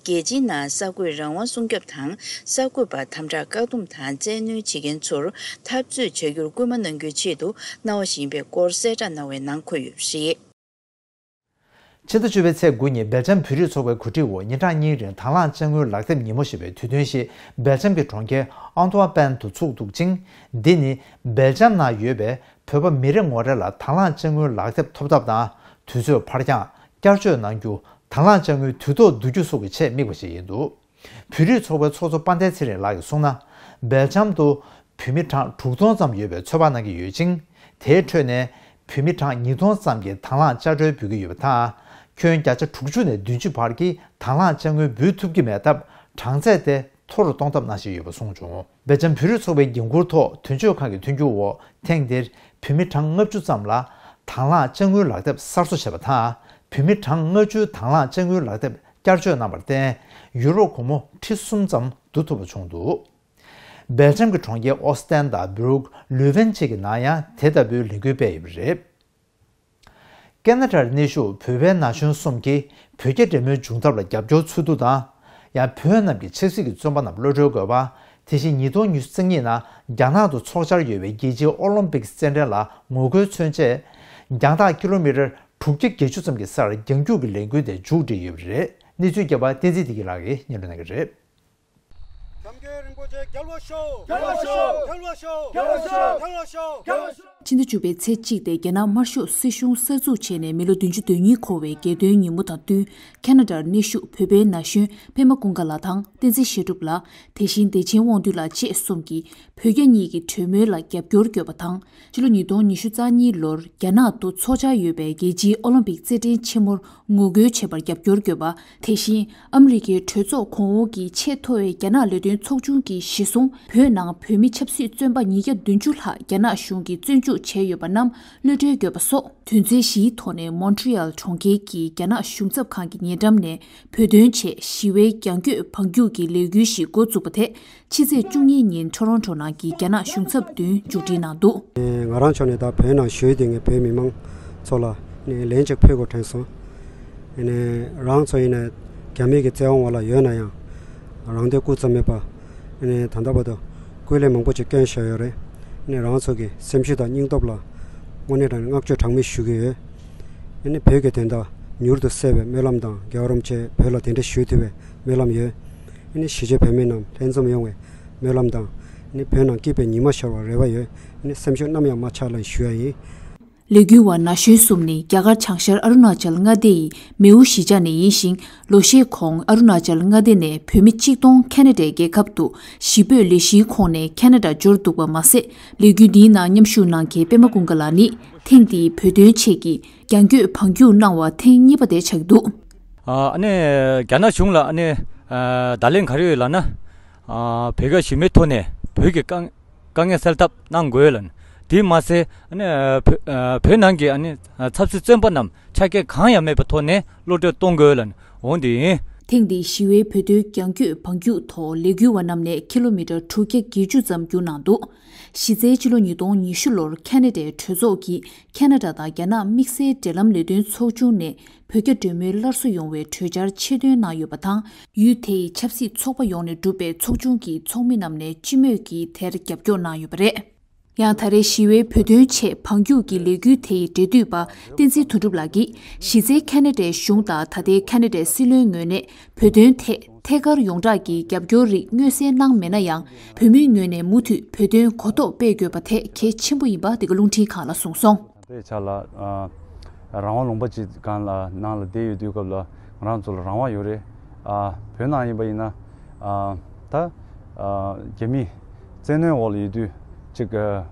རྒྱལ་སྤྱིའི་ནང་གསར་འགོད་རང་དབང་སྲུང་སྐྱོབ་དང་། གསར་འགོད་པར་དམ་དྲག་བཀག་སྡོམ་དང་བཙན་གནོན་བྱེད་མཁན་ཚོར་འཐབ་རྩོད་བྱ་རྒྱུར་སྐུལ་མ་གནང་རྒྱུའི་ཆེད་དུ་གནང་བ་ཞིག་ཡིན་པའི་སྐོར་གསལ་བསྒྲགས་གནང་བའི་ནང་འཁོད་ཡོད་པ་རེད། ཕྱི་ཟླ་བཅུ་པའི་ཚེས་དགུ་ཉིན་སྦེལ་ཇམ་བོད་རིགས་ཚོགས་པའི་གོ་སྒྲིག་འོག་ཉིན་གྲངས་གཉིས་རིང་དང་བླངས་དཔྱ་དངུལ་ལག་དེབ་ཉིན་མོ་ཞེས་པའི་དུས་སྟོན་ཞིག་སྦེལ་ཇམ་གྱི་གྲོང་ཁྱེར་ཨན་ཏོ་ཝ་པན་དུ་ཚུགས་འདུག་ཅིང་། འདི་ནི་སྦེལ་ཇམ་ནང་ཡོད་པའི་བོད་པ་མི་རེ་ངོ་རེ་ལ་དང་བླངས་དཔྱ་དངུལ་ལག་དེབ་ཐོབ་ཐབས་དང་། དུས་ཚོད་ཕར་འགྱངས། བསྐྱར་བཅོས་གནང་རྒྱུ། དང་བླངས་དཔྱ་དངུལ་དུས་ཐོག་བསྡུ་རྒྱུ་སོགས་ཀྱི་ཆེད་དམིགས་པ་ཞིག་ཡིན་འདུག་བོད་རིགས་ཚོགས་པའི་ཚོགས་གཙོ་དཔལ་ལྡན་ཚེ་རིང་ལགས་ཀྱིས་གསུངས་ན། སྦེལ་ཇམ་དུ་བོད་མི་གྲངས་དྲུག་སྟོང་ཙམ་ཡོད་པའི་ཚོད་དཔག་གནང་གི་ཡོད་ཅིང་། དེའི་ཁྲོད་ནས་བོད་མི་གྲངས་ཉིས་སྟོང་ཙམ་གྱིས་དང་བླངས་དཔྱ་འབྲེལ་འབུལ་གྱི་ཡོད་པ་དང་། ཁྱོན་བརྒྱ་ཆ་དྲུག་ཅུ་ནས་བདུན་ཅུ་བར་གྱིས་དང་བླངས་དཔྱ་དངུལ་འབུལ་ཐུབ་ཀྱི་མེད་སྟབས། གྲངས་ཚད་དེ་མཐོ་རུ་གཏོང་ཐབས་གནང་བཞིན་ཡོད་པ་གསུངས་བྱུང་། སྦེལ་ཇམ་བོད་རིགས་ཚོགས་པའི་འགན་འཁུར་ཐོག་དོན་གཅོད་ཁང་གི་མཐུན་འགྱུར་འོག་ཐེངས་འདིར་བོད་མི་གྲངས་ལྔ་བཅུ་ཙམ་ལ་དང་བླངས་དཔྱ་དངུལ་ལག་དེབ་གསར་བཟོ་བྱས་པ་དང་། བོད་མི་གྲངས་ལྔ་བཅུའི་དང་བླངས་དཔྱ་དངུལ་ལག་དེབ་བསྐྱར་བཅོས་གནང་བར་བརྟེན། ཡུ་རོ་སྒོར་མོ་ཁྲི་གསུམ་ཙམ་བསྡུ་ཐུབ་པ་བྱུང་འདུག་སྦེལ་ཇམ་གྱི་གྲོང་ཁྱེར་ཨོ་སི་ཏན་དང་སྦུ་རུག་ལུ་ཝེན་བཅས་ཀྱི་ནང་ཡང་དེ་ལྟ་བུའི་ལས་འགུལ་སྤེལ་ཡོད་པ་རེད། ཀེ་ན་ཌར་གནས་བཞུགས་བོད་པའི་ན་གཞོན་གསུམ་གྱིས་བོད་རྒྱ་འབྲེལ་མོལ་འབྱུང་ཐབས་ལ་རྒྱབ་སྐྱོར་འཚོལ་བསྡུ་དང་། ཡང་བོད་རྣམས་ཀྱི་ཆབ་སྲིད་ཀྱི་བཙོན་པ་རྣམས་གློད་གྲོལ་དགོས་པ། དེ་བཞིན་ཉིས་སྟོང་ཉི་ཤུ་རྩ་གཉིས་ནང་རྒྱ་ནག་ཏུ་འཚོགས་འཆར་ཡོད་པའི་རྒྱལ་སྤྱིའི་ཨོ་ལིམ་པིག་རྩེད་འགྲན་ལ་ངོ་རྒོལ་མཚོན་ཆེད། རྒྱང་ཐག་ཀི་ལོ་མི་ཊར་དྲུག་བརྒྱ་བརྒྱད་ཅུ་ཙམ་གྱི་སར་རྒྱང་རྒྱུག་གི་ལས་འགུལ་དེ་མཇུག་བསྒྲིལ་ཡོད་པ་རེད། གནས་ཚུལ་རྒྱས་པ་བསྟན་འཛིན་བདེ་སྐྱིད་ལགས་ཀྱིས་སྙན་སྒྲོན་གནང་གི་རེད། འཇམ་མགོན་རིན་པོ་ཆེ་རྒྱལ་བ་ཤོག་རྒྱལ་བ་ཤོག་རྒྱལ་བ་ཤོག་རྒྱལ་བ་ཤོག་རྒྱལ་བ་ཤོག་ཕྱི་ཟླ་བཅུ་པའི་ཚེས་གཅིག་སྟེ་རྒྱ་ནག་དམར་ཤོག་སྲིད་གཞུང་གསར་འཛུགས་བྱས་ནས་མི་ལོ་བདུན་ཅུ་དོན་གཉིས་འཁོར་བའི་རྒྱལ་སྟོན་ཉིན་མོ་དང་བསྟུན། ཁེ་ན་ཌར་གནས་བཞུགས་བོད་པའི་ན་གཞོན་པད་མ་ཀུན་དགའ་ལགས་དང་བསྟན་འཛིན་བཤད་སྒྲུབ་ལགས། དེ་བཞིན་བདེ་ཆེན་དབང་འདུས་ལགས་བཅས་གསུམ་གྱིས་བོད་རྒྱ་གཉིས་ཀྱི་གྲོས་མོལ་ལ་རྒྱབ་སྐྱོར་བསྐྱོད་པ་དང་། ཕྱི་ལོ་ཉིས་སྟོང་ཉི་ཤུ་རྩ་གཉིས་ལོར་རྒྱ་ནག་ཏུ་འཚོགས་འཆར་ཡོད་པའི་རྒྱལ་སྤྱིའི་ཨོ་ལིམ་པིག་རྩེད་འགྲན་ཆེན་མོར་ངོ་རྒོལ་བྱེད་པར་རྒྱབ་སྐྱོར་བསྐྱོད་པ། དེ་བཞིན་ཨ་མི་རི་ཀའི་གྲོས་ཚོགས་གོང་འོག་གི་ཆེས་མཐོ་བའི་རྒྱ་ནག་ལས་དོན་ཚོགས་ཆུང་གིས་གཞི་བཟུང་བོད་ནང་བོད་མི་ཆབ་སྲིད་བཙོན་པ་ཉིས་བརྒྱ་བདུན་ཅུ་ལྷག་རྒྱ་ནག་གཞུང་གིས་བཙོན་འཇུག་བྱས་ཡོད་པ་རྣམས་གློད་གྲོལ་བསྐྱོད་པ་སོགས། དོན་ཚན་བཞིའི་ཐོག་ནས་མོན་ཊི་ཡལ་གྲོང་ཁྱེར་གྱི་རྒྱ་ནག་གཞུང་ཚབ་ཁང་གི་ཉེ་འགྲམ་ནས་བོད་དོན་ཆེད་ཞི་བའི་རྒྱང་སྐྱོད་བང་རྒྱུག་གི་ལས་འགུལ་ཞིག་འགོ་བཙུགས་པ་དེ། ཕྱི་ཚེས་བཅུ་གཉིས་ཉིན་ཊོ་རོན་ཊོ་ནང་གི་རྒྱ་ནག་གཞུང་ཚབ་མདུན་མཇུག་སྒྲིལ་གནང་འདུག་ང་རང་ཕྱོགས་ནས་ད་བོད་ནང་བཞུགས་དེ་ངས་བོད་མི་མང་ཚོ་ལ་ནས་ལན་གཅིག་ཕུལ་དགོས་དྲན་སོང་། ནས་རང་ཚོ་ཡིན་ན་རྒྱ་མི་གི་བཙན་དབང་འོག་ལ་ཡོད་ན་ཡང་རང་དོན་སྐུ་ཙམ་མེད་པ། ནས་ད་ལྟ་བར་དུ་སྐུ་ལས་མང་པོ་ཅིག་བསྐྱོན་བཞག་ཡོད་རེད། ནས་རང་ཚོ་གི་སེམས་ཤུགས་དང་སྙིང་སྟོབས་ལ་དངོས་གནས་དྲང་གནས་བསྔགས་བརྗོད་གྲངས་མེད་ཞུ་གི་ཡོད། ཨ་ནི་བོད་ཀྱི་དོན་དག་མྱུར་དུ་སེལ་བའི་སྨོན་ལམ་དང་རྒྱལ་བ་རིན་པོ་ཆེ་བོད་ལ་གདན་འདྲེན་ཞུ་ཐུབ་པའི་སྨོན་ལམ་ཡོད། ཨ་ནི་གཞིས་བྱེས་བོད་མི་རྣམས་ལྷན་འཛོམས་ཡོང་བའི་སྨོན་ལམ་དང་། ཨ་ནི་བོད་ནང་སྐྱིད་པའི་ཉི་མ་ཤར་བར་རེ་བ་ཡོད། ཨ་ནི་སེམས་ཤུགས་ནམ་ཡང་མ་ཆག་ལ་ཞུ་ཡ་ཡིན། ལས་འགུལ་བ་ན་གཞོན་གསུམ་ནི་རྒྱ་གར་བྱང་ཤར་ཨ་རུ་ན་ཅལ་མངའ་སྡེ་ཡི་མེའུ་གཞིས་ཆགས་ནས་ཡིན་ཞིང་། ལོ་ཤས་གོང་ཨ་རུ་ན་ཅལ་མངའ་སྡེ་ནས་བོད་མི་གཅིག་སྟོང་ཁེ་ན་ཌའི་རྒྱལ་ཁབ་ཏུ་གཞིས་སྤོས་ལས་གཞིའི་ཁོངས་ནས་ཁེ་ན་ཌ་འབྱོར་འདུག་པ་མ་ཟད། ལས་འགུལ་འདིའི་ནང་མཉམ་ཞུགས་གནང་མཁན་པད་མ་ཀུན་དགའ་ལགས་ནི་ཐེངས་འདིའི་བོད་དོན་ཆེད་ཀྱི་རྒྱང་སྐྱོད་བང་རྒྱུག་གནང་བ་ཐེངས་གཉིས་པ་དེ་ཆགས་ཀྱི་འདུག་ཨ་ནི་རྒྱ་ནག་གཞུང་ལ་ཨ་ནི་བརྡ་ལན་ག་རེ་ཡོད་ལབ་ན། བོད་ཀྱི་གཞི་མེད་ཐོག་ནས་བོད་ཀྱི་དཀའ་དཀའ་ངལ་སེལ་ཐབས་གནང་དགོས་ལབ་ནས། དེས་མ་ཟད་ཨ་ནི་བོད་བོད་ནང་གི་ཨ་ནི་ཆབ་སྲིད་བཙོན་པ་རྣམས་ཆ་རྐྱེན་གང་ཡང་མེད་པའི་ཐོག་ནས་གློད་གྲོལ་གཏོང་དགོས་ལབ་ནས་འོང་དེ་ཡིན། ཐེངས་འདིའི་ཞི་བའི་བོད་དོན་རྒྱང་སྐྱོད་བང་རྒྱུག་ཐོག་ལས་འགུལ་བ་རྣམས་ནས་ཀི་ལོ་མི་ཊར་དྲུག་བརྒྱ་བརྒྱད་ཅུ་ཙམ་བརྒྱུགས་གནང་འདུག་གཞི་རྩའི་ཕྱི་ལོ་ཉིས་སྟོང་ཉི་ཤུ་ལོར་ཁེ་ན་ཌའི་གྲོས་ཚོགས་ཀྱིས་ཁེ་ན་ཌ་དང་རྒྱ་ནག་དམིགས་བསལ་འབྲེལ་ལམ་ལས་དོན་ཚོགས་ཆུང་ནས་བོད་རྒྱ་འབྲེལ་མོལ་སླར་གསོ་ཡོང་བའི་གྲོས་འཆར་ཆེད་འདོན་གནང་ཡོད་པ་དང་། ཡུལ་དེའི་ཆབ་སྲིད་ཚོགས་པ་ཡོངས་ནས་གྲུབ་པའི་ཚོགས་ཆུང་གི་ཚོགས་མི་རྣམས་ནས་སྤྱི་མོས་ཀྱིས་དེར་རྒྱབ་སྐྱོར་གནང་ཡོད་པ་རེད། ཡང་ད་རེས་ཞི་བའི་བོད་དོན་ཆེད་བང་རྒྱུག་གི་ལས་འགུལ་དེའི་འབྲེལ་མཐུད་པ་བསྟན་འཛིན་དོན་གྲུབ་ལགས་ཀྱིས། གཞི་རྩའི་ཁེ་ན་ཌའི་གཞུང་དང་ད་ལྟའི་ཁེ་ན་ཌའི་སྲིད་བློན་ངོས་ནས་བོད་དོན་ཐད་ཐད་ཀར་ཡོངས་གྲགས་ཀྱི་རྒྱབ་སྐྱོར་རིགས་མངོན་གསལ་གནང་མེད་ན་ཡང་། བོད་མིའི་ངོས་ནས་མུ་མཐུད་བོད་དོན་གོ་རྟོགས་སྤེལ་དགོས་པ་དེ་གལ་ཆེན་པོ་ཡིན་པ་འདི་ག་རླུང་འཕྲིན་ཁང་ལ་གསུངས་སོང་། དེའི་ཆ་ལ་ཨ་རང་དབང་ལུང་པ་ཅིག་སྒང་ལ་ནང་ལ་བསྡད་ཡོད་དུས་སྐབས་ལ་ང་རང་ཚོ་ལ་རང་དབང་ཡོད་རེད། ཨ་བོད་ནང་ཡིན་པ་ཡིན་ན་ཨ་ད་ཨ་རྒྱ་མི་བཙན་གནོན་འོག་ལ་ཡོད་དུས་ཅིག་ཨ་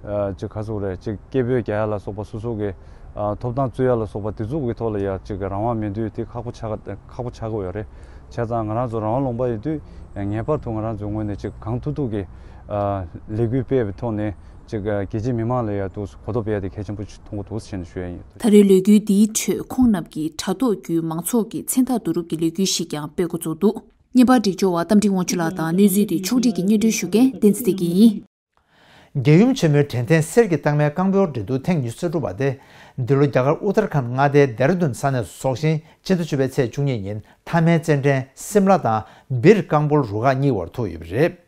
ཨ་ཅིག་ག་ཟེར་དགོས་རེད། ཅིག་སྐད་འབོད་རྒྱག་ཡ་ལ་སོགས་པ། སོ་སོ་གི་ཨ་ཐོབ་ཐང་རྩོད་ཡ་ལ་སོགས་པ་དེ་ཚོ་གི་ཐོག་ལ་ཡ་ཅིག་རང་དབང་མེད་དུས་དེ་ཁག་པོ་ཆགས་ཁག་པོ་ཆགས་ཀྱི་ཡོད་རེད། བྱས་ཙང་ང་རང་ཚོ་རང་དབང་ལུང་པ་ཡོད་དུས་ངེས་པར་དུ་ང་རང་ཚོའི་ངོས་ནས་ཅིག་གང་ཐུབ་ཐུབ་ཀྱིས་ལས་འགུལ་སྤེལ་བའི་ཐོག་ནས་ཅིག་རྒྱལ་སྤྱིའི་མི་མང་ལ་ཡ་ཏོག་ཙམ་གོ་རྟོགས་སྤེལ་ཡ་དེ་གལ་ཆེན་པོ་ཞིག་མཐོང་གི་འདུག་ཟེར་ནས་ཞུ་ཡ་ཡིན། ད་རེས་ལས་འགུལ་འདིའི་ཁྲོད་ཁོང་རྣམས་ཀྱིས་དྲ་ཐོག་བརྒྱུད་མང་ཚོགས་ཀྱི་མཚན་རྟགས་བསྡུ་རུབ་ཀྱི་ལས་འགུལ་ཞིག་ཀྱང་སྤེལ་འགོ་བཙུགས་འདུག་བརྙན་པར་སྒྲིག་སྦྱོར་བ་རྟ་མགྲིན་དབང་ཕྱུག་ལགས་དང་གནས་ཚུལ་དེ་ཕྱོགས་སྒྲིག་གིས་སྙན་སྒྲོན་ཞུ་མཁན་བསྟན་འཛིན་བདེ་སྐྱིད་ཡིན། རྒྱལ་ཡུམ་ཆེན་མོའི་དྲན་རྟེན་གསེར་གྱི་རྟགས་མའི་རྐང་འབོར་འགྲན་བསྡུར་ཐེངས་ཉི་ཤུ་རྩ་དྲུག་པ་དེ་འདི་ལོ་རྒྱ་གར་ཨུ་ཏར་ཁཱན་མངའ་སྡེའི་ལྡེ་ར་ལྡུན་ས་གནས་སུ་འཚོགས་ཤིང་། ཕྱི་ཟླ་བཅུ་པའི་ཚེས་བཅུ་གཉིས་ཉིན་མཐའ་མའི་རྩེད་འགྲན་སིམ་ལ་དང་བིར་རྐང་འབོར་རུ་ཁག་གཉིས་བར་ཐུག་ཡོད་པ་རེད།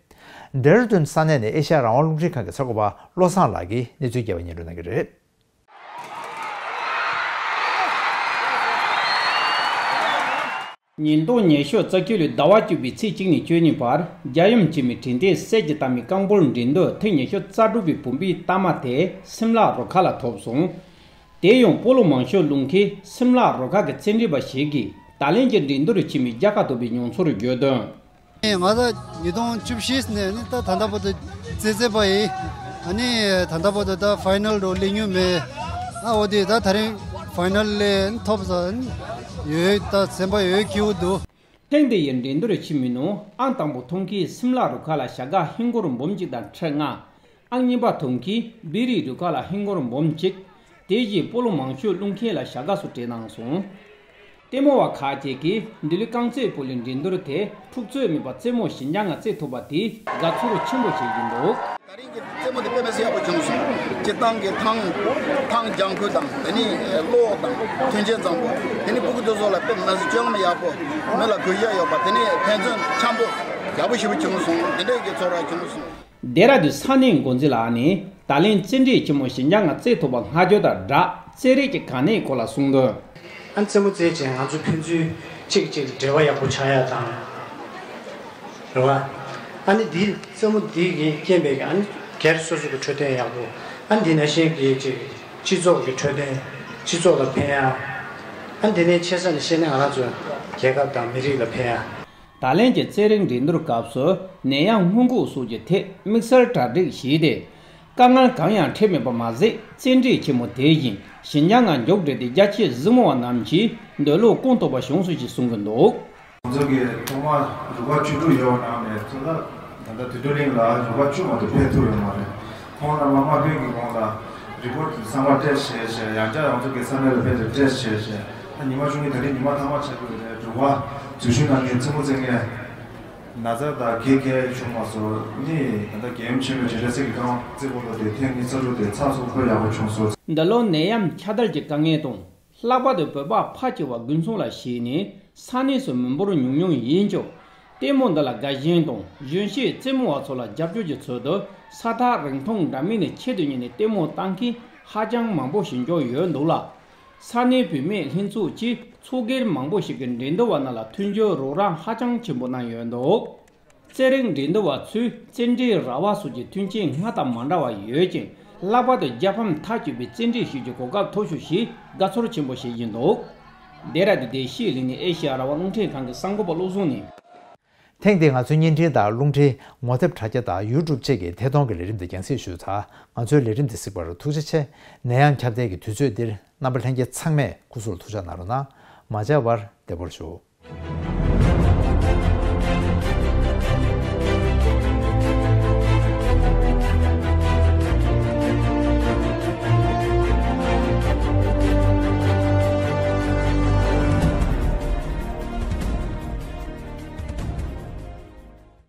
ལྡེ་ར་ལྡུན་ས་གནས་ནས་ཨེ་ཤ་ཡ་རང་དབང་རླུང་འཕྲིན་ཁང་གི་གསར་འགོད་པ་བློ་བཟང་ལགས་ཀྱིས་གནས་ཚུལ་རྒྱས་པ་སྙན་སྒྲོན་གནང་གི་རེད། ཉིས་སྟོང་ཉི་ཤུ་རྩ་བརྒྱད་ལོའི་ཟླ་བ་བཅུ་པའི་ཚེས་གཅིག་ནས་བཅུ་གཉིས་བར་རྒྱལ་ཡུམ་ཆེན་མོའི་དྲན་རྟེན་གསེར་གྱི་རྟགས་མའི་རྐང་འབོར་འགྲན་བསྡུར་ཐེངས་ཉི་ཤུ་རྩ་དྲུག་པའི་བུམ་པའི་རྟགས་མ་དེ་སིམ་ལ་རུ་ཁག་ལ་ཐོབ་སོང་། དེ་ཡང་སྤོ་ལོ་མང་ཤོས་བླུག་མཁན་སིམ་ལ་རུ་ཁག་གི་རྩེད་འགྲན་པ་ཞིག་གིས་ད་ལན་གྱི་འགྲན་བསྡུར་ཆེན་མོའི་རྒྱལ་ཁ་ཐོབ་པའི་མྱོང་ཚོར་བརྗོད་དོན། ང་ད་ཉིས་སྟོང་བཅུ་བཞི་ནས་ནི་ད་ད་ལྟ་བར་དུ་རྩེད་རྩེད་པ་ཡིན། ཨ་ནི་ད་ལྟ་བར་དུ་ད་ཕའི་ནལ་རུ་སླེབས་མྱོང་མེད། ཨ་འོ་དེ་ད་ད་རིང་ཕའི་ནལ་སླེབས་ཐོབ་ས་ཡོད། ད་སེམས་པ་ཡོད་སྐྱིད་པོ་འདུག་ཐེངས་འདི་ཡི་འགྲན་བསྡུར་ཆེན་མོའི་ནང་ཨང་དང་པོ་ཐོབ་མཁན་སིམ་ལ་རུ་ཁག་ལ་བྱ་དགའ་ཧིན་སྒོར་འབུམ་གཅིག་དང་ཁྲི་ལྔ། ཨང་གཉིས་པ་ཐོབ་མཁན་བི་རི་རུ་ཁག་ལ་ཧིན་སྒོར་འབུམ་གཅིག་དེ་བཞིན་སྤོ་ལོ་མང་ཤོས་བླུག་མཁན་ལ་བྱ་དགའ་སོགས་སྤྲད་གནང་སོང་། ལྟད་མོ་བ་ཁག་ཅིག་གིས་འདི་ལོའི་རྐང་རྩེད་སྤོ་ལོའི་འགྲན་བསྡུར་དེ་འཁྲུག་རྩོད་མེད་པར་རྩེད་མོ་ཞི་འཇམ་ངང་རྩེད་ཐུབ་པ་དེས་དགའ་ཚོར་ཆེན་པོ་བྱེད་བཞིན་འདུག་ད་རིང་གི་རྩེད་མོ་དེ་དཔེ་མི་སྲིད་ཡག་པོ་བྱུང་སོང་། སྤྱིར་བཏང་གི་ཐང་ཐང་ལྗང་ཁུ་དང་དེ་ནི་གློག་དང་མཐུན་རྐྱེན་བཟང་པོ། དེ་ནི་སྤུ་གུ་དེ་ཚོ་ལ་དཔེ་མི་སྲིད་སྤྱོད་ལམ་ཡག་པོ། མི་ལ་གུས་ཞབས་ཡོད་པ། དེ་ནི་ཕན་ཚུན་འཆམ་པོ་ཡག་པོ་ཞེ་པོ་བྱུང་སོང་། དེ་འདྲའི་གི་ཚོར་བ་བྱུང་སོང་། ལྡེ་ར་ལྡུན་ས་གནས་འགོ་འཛིན་ལགས་ནས་ད་ལན་རྩེད་འགྲན་ཆེན་མོ་ཞི་འཇམ་ངང་རྩེད་ཐུབ་པ་སྔ་འགྱུར་དང་སྦྲགས་རྩེད་རིགས་ཀྱི་གལ་གནད་སྐོར་ལ་གསུངས་དོན། ཨ་རྩེད་མོ་རྩེད་ཅིང་ང་ཚོ་ཕན་ཚུན་གཅིག་གཅིག་འབྲེལ་བ་ཡག་པོ་ཆགས་ཡག་དང་། རེད་བ། ཨ་ནི་འདི་རྩེད་མོ་འདི་གིས་རྐྱེན་པས་ཨ་ནི་སྒེར་སོ་སོ་གི་འཕྲོད་བསྟེན་ཡག་པོ། ཨ་ནི་འདི་ནང་བཞིན་གྱི་ཅིག་སྤྱི་ཚོགས་ཀྱི་འཕྲོད་བསྟེན། སྤྱི་ཚོགས་ལ་ཕན་ཡག་ཨ་ནི་འདི་ནས་ཆེ་ས་ནས་བཤད་ན་ང་རང་ཚོ་རྒྱལ་ཁབ་དང་མི་རིགས་ལ་ཕན་ཡག་ད་ལན་གྱི་རྩེད་རིགས་འགྲན་བསྡུར་སྐབས་སུ་ནད་ཡམས་སྔོན་འགོག་སོགས་ཀྱི་ཐད་དམིགས་བསལ་གྲ་སྒྲིག་བྱས་ཏེ། དཀའ་ངལ་གང་ཡང་འཕྲད་མེད་པ་མ་ཟད། རྩེད་འགྲན་ཆེན་མོ་དེ་བཞིན་ཞི་འཇམ་ངང་མཇུག་སྒྲིལ་ཏེ་རྒྱ་ཆེའི་གཟིགས་མོ་བ་རྣམས་ཀྱིས་འདོད་བློ་སྐོང་ཐུབ་པ་བྱུང་སོང་ཞེས་གསུང་གི་འདུག་ང་ཚོ་གིས་ཐོག་མར་རུ་ཁག་བཅུ་དྲུག་ཡོད་པ་ནང་ནས་ཚོ་ད་ད་ལྟ་དུས་ཚོད་གླིང་ལ་རུ་ཁག་བཅུ་མ་གཏོགས་ཕེབས་ཐུབ་ཡོད་མ་རེད། ཁོང་རྣམ་པ་དམག་དཔོན་གྱི་ངོས་ལ་རི་པོ་ཊི་ཚང་མ་སྤྲད་བྱས་བྱས། ཡང་བསྐྱར་ང་ཚོ་གི་ས་གནས་ལ་ཕེབས་ཏེ་སྤྲད་བྱས་བྱས། ད་ཉི་མ་བཅུ་གཉིས་ད་རིང་ཉི་མ་ཐ་མ་ཆགས་ཀྱི་ཡོད་རེད། རུ་ཁག་འཛུལ་ཞུགས་གནང་མཁན་རྩེད་མོ་རྩེ་མཁན་ན་ཚ་དང་གད་སྐྱེ་བྱུང་མ་སོང་། ནི་ད་ལྟ་རྒྱལ་ཡུམ་ཆེན་མོའི་དྲན་རྟེན་གསེར་གྱི་རྐང་རྩེད་སྤོ་ལོ་དེ་ཐེངས་ཉི་ཤུ་རྩ་དྲུག་དེ་ཚགས་ཚུད་པོ་ཡག་པོ་བྱུང་སོང་། འདི་ལོ་ནད་ཡམས་ཁྱབ་གདལ་གྱི་དཀའ་ངལ་དང་། ལྷག་པར་དུ་བོད་པ་ཕལ་ཆེ་བ་དགུན་ཚོང་ལ་ཞུགས་ནས་ས་གནས་སུ་མི་འབོར་ཉུང་ཉུང་ཡིན་ཀྱང་། ལྟད་མོ་འདི་ལ་དགའ་ཞེན་དང་གཞོན་སྐྱེས་རྩེད་མོ་བ་ཚོ་ལ་རྒྱབ་སྐྱོར་གྱི་ཚུལ་དུ་ས་ཐག་རིང་ཐུང་འདྲ་མིན་ནས་ཆེད་དུ་གཉེར་ནས་ལྟད་མོ་ལྟ་མཁན་ཧ་ཅང་མང་པོ་ཞིག་འབྱོར་ཡོད་འདུག་ལ། ས་གནས་བུད་མེད་ལྷན་ཚོགས་ཀྱིས་ཚོགས་སྒེར་མང་པོ་ཞིག་གིས་འགྲན་བསྡུར་བ་རྣམས་ལ་མཐུན་འགྱུར་རོགས་རམ་ཧ་ཅང་ཆེན་པོ་གནང་ཡོད་འདུག་རྩེད་རིགས་འགྲན་བསྡུར་བ་ཚོས་རྩེད་འགྲན་ར་བ་སོགས་ཀྱི་མཐུན་རྐྱེན་སྔར་དང་མ་འདྲ་བ་ཡོད་ཅིང་། ལྷག་པར་དུ་རྒྱལ་ཕམ་མཐའ་སྐྱོད་པའི་རྩེད་འགྲན་ཞིག་གི་གོ་སྐབས་ཐོབ་ཤོག་ཞེས་དགའ་ཚོར་ཆེན་པོ་བྱེད་བཞིན་འདུག་ལྡེ་ར་ལྡུན་བདེ་སྐྱིད་གླིང་ནས་ཨེ་ཤེ་ཡ་རང་དབང་རླུང་འཕྲིན་ཁང་གི་གསར་འགོད་པ་བློ་བཟང་ནས། ཐེངས་འདིའི་ང་ཚོའི་བརྙན་འཕྲིན་དང་རླུང་འཕྲིན་ངོ་དེབ་དྲ་རྒྱ་དང་ཡུ་ཊུབ་བཅས་ཀྱི་ཐད་གཏོང་གི་ལས་རིམ་འདི་རྒྱང་སྲིང་ཞུས་ཚར། ང་ཚོའི་ལས་རིམ་འདི་གཟིགས་པར་ཐུགས་རྗེ་ཆེ། ནད་ཡམས་ཁྱབ་གདལ་གྱི་དུས་ཚོད་འདིར་རྣམ་པ་ལྷན་རྒྱས་ཚང་མས་སྐུ་གཟུགས་ལ་ཐུགས་ཅག་གནང་རོགས་གནང་། མ་བརྗེད་པར་བདེ་པོར་བཞུགས།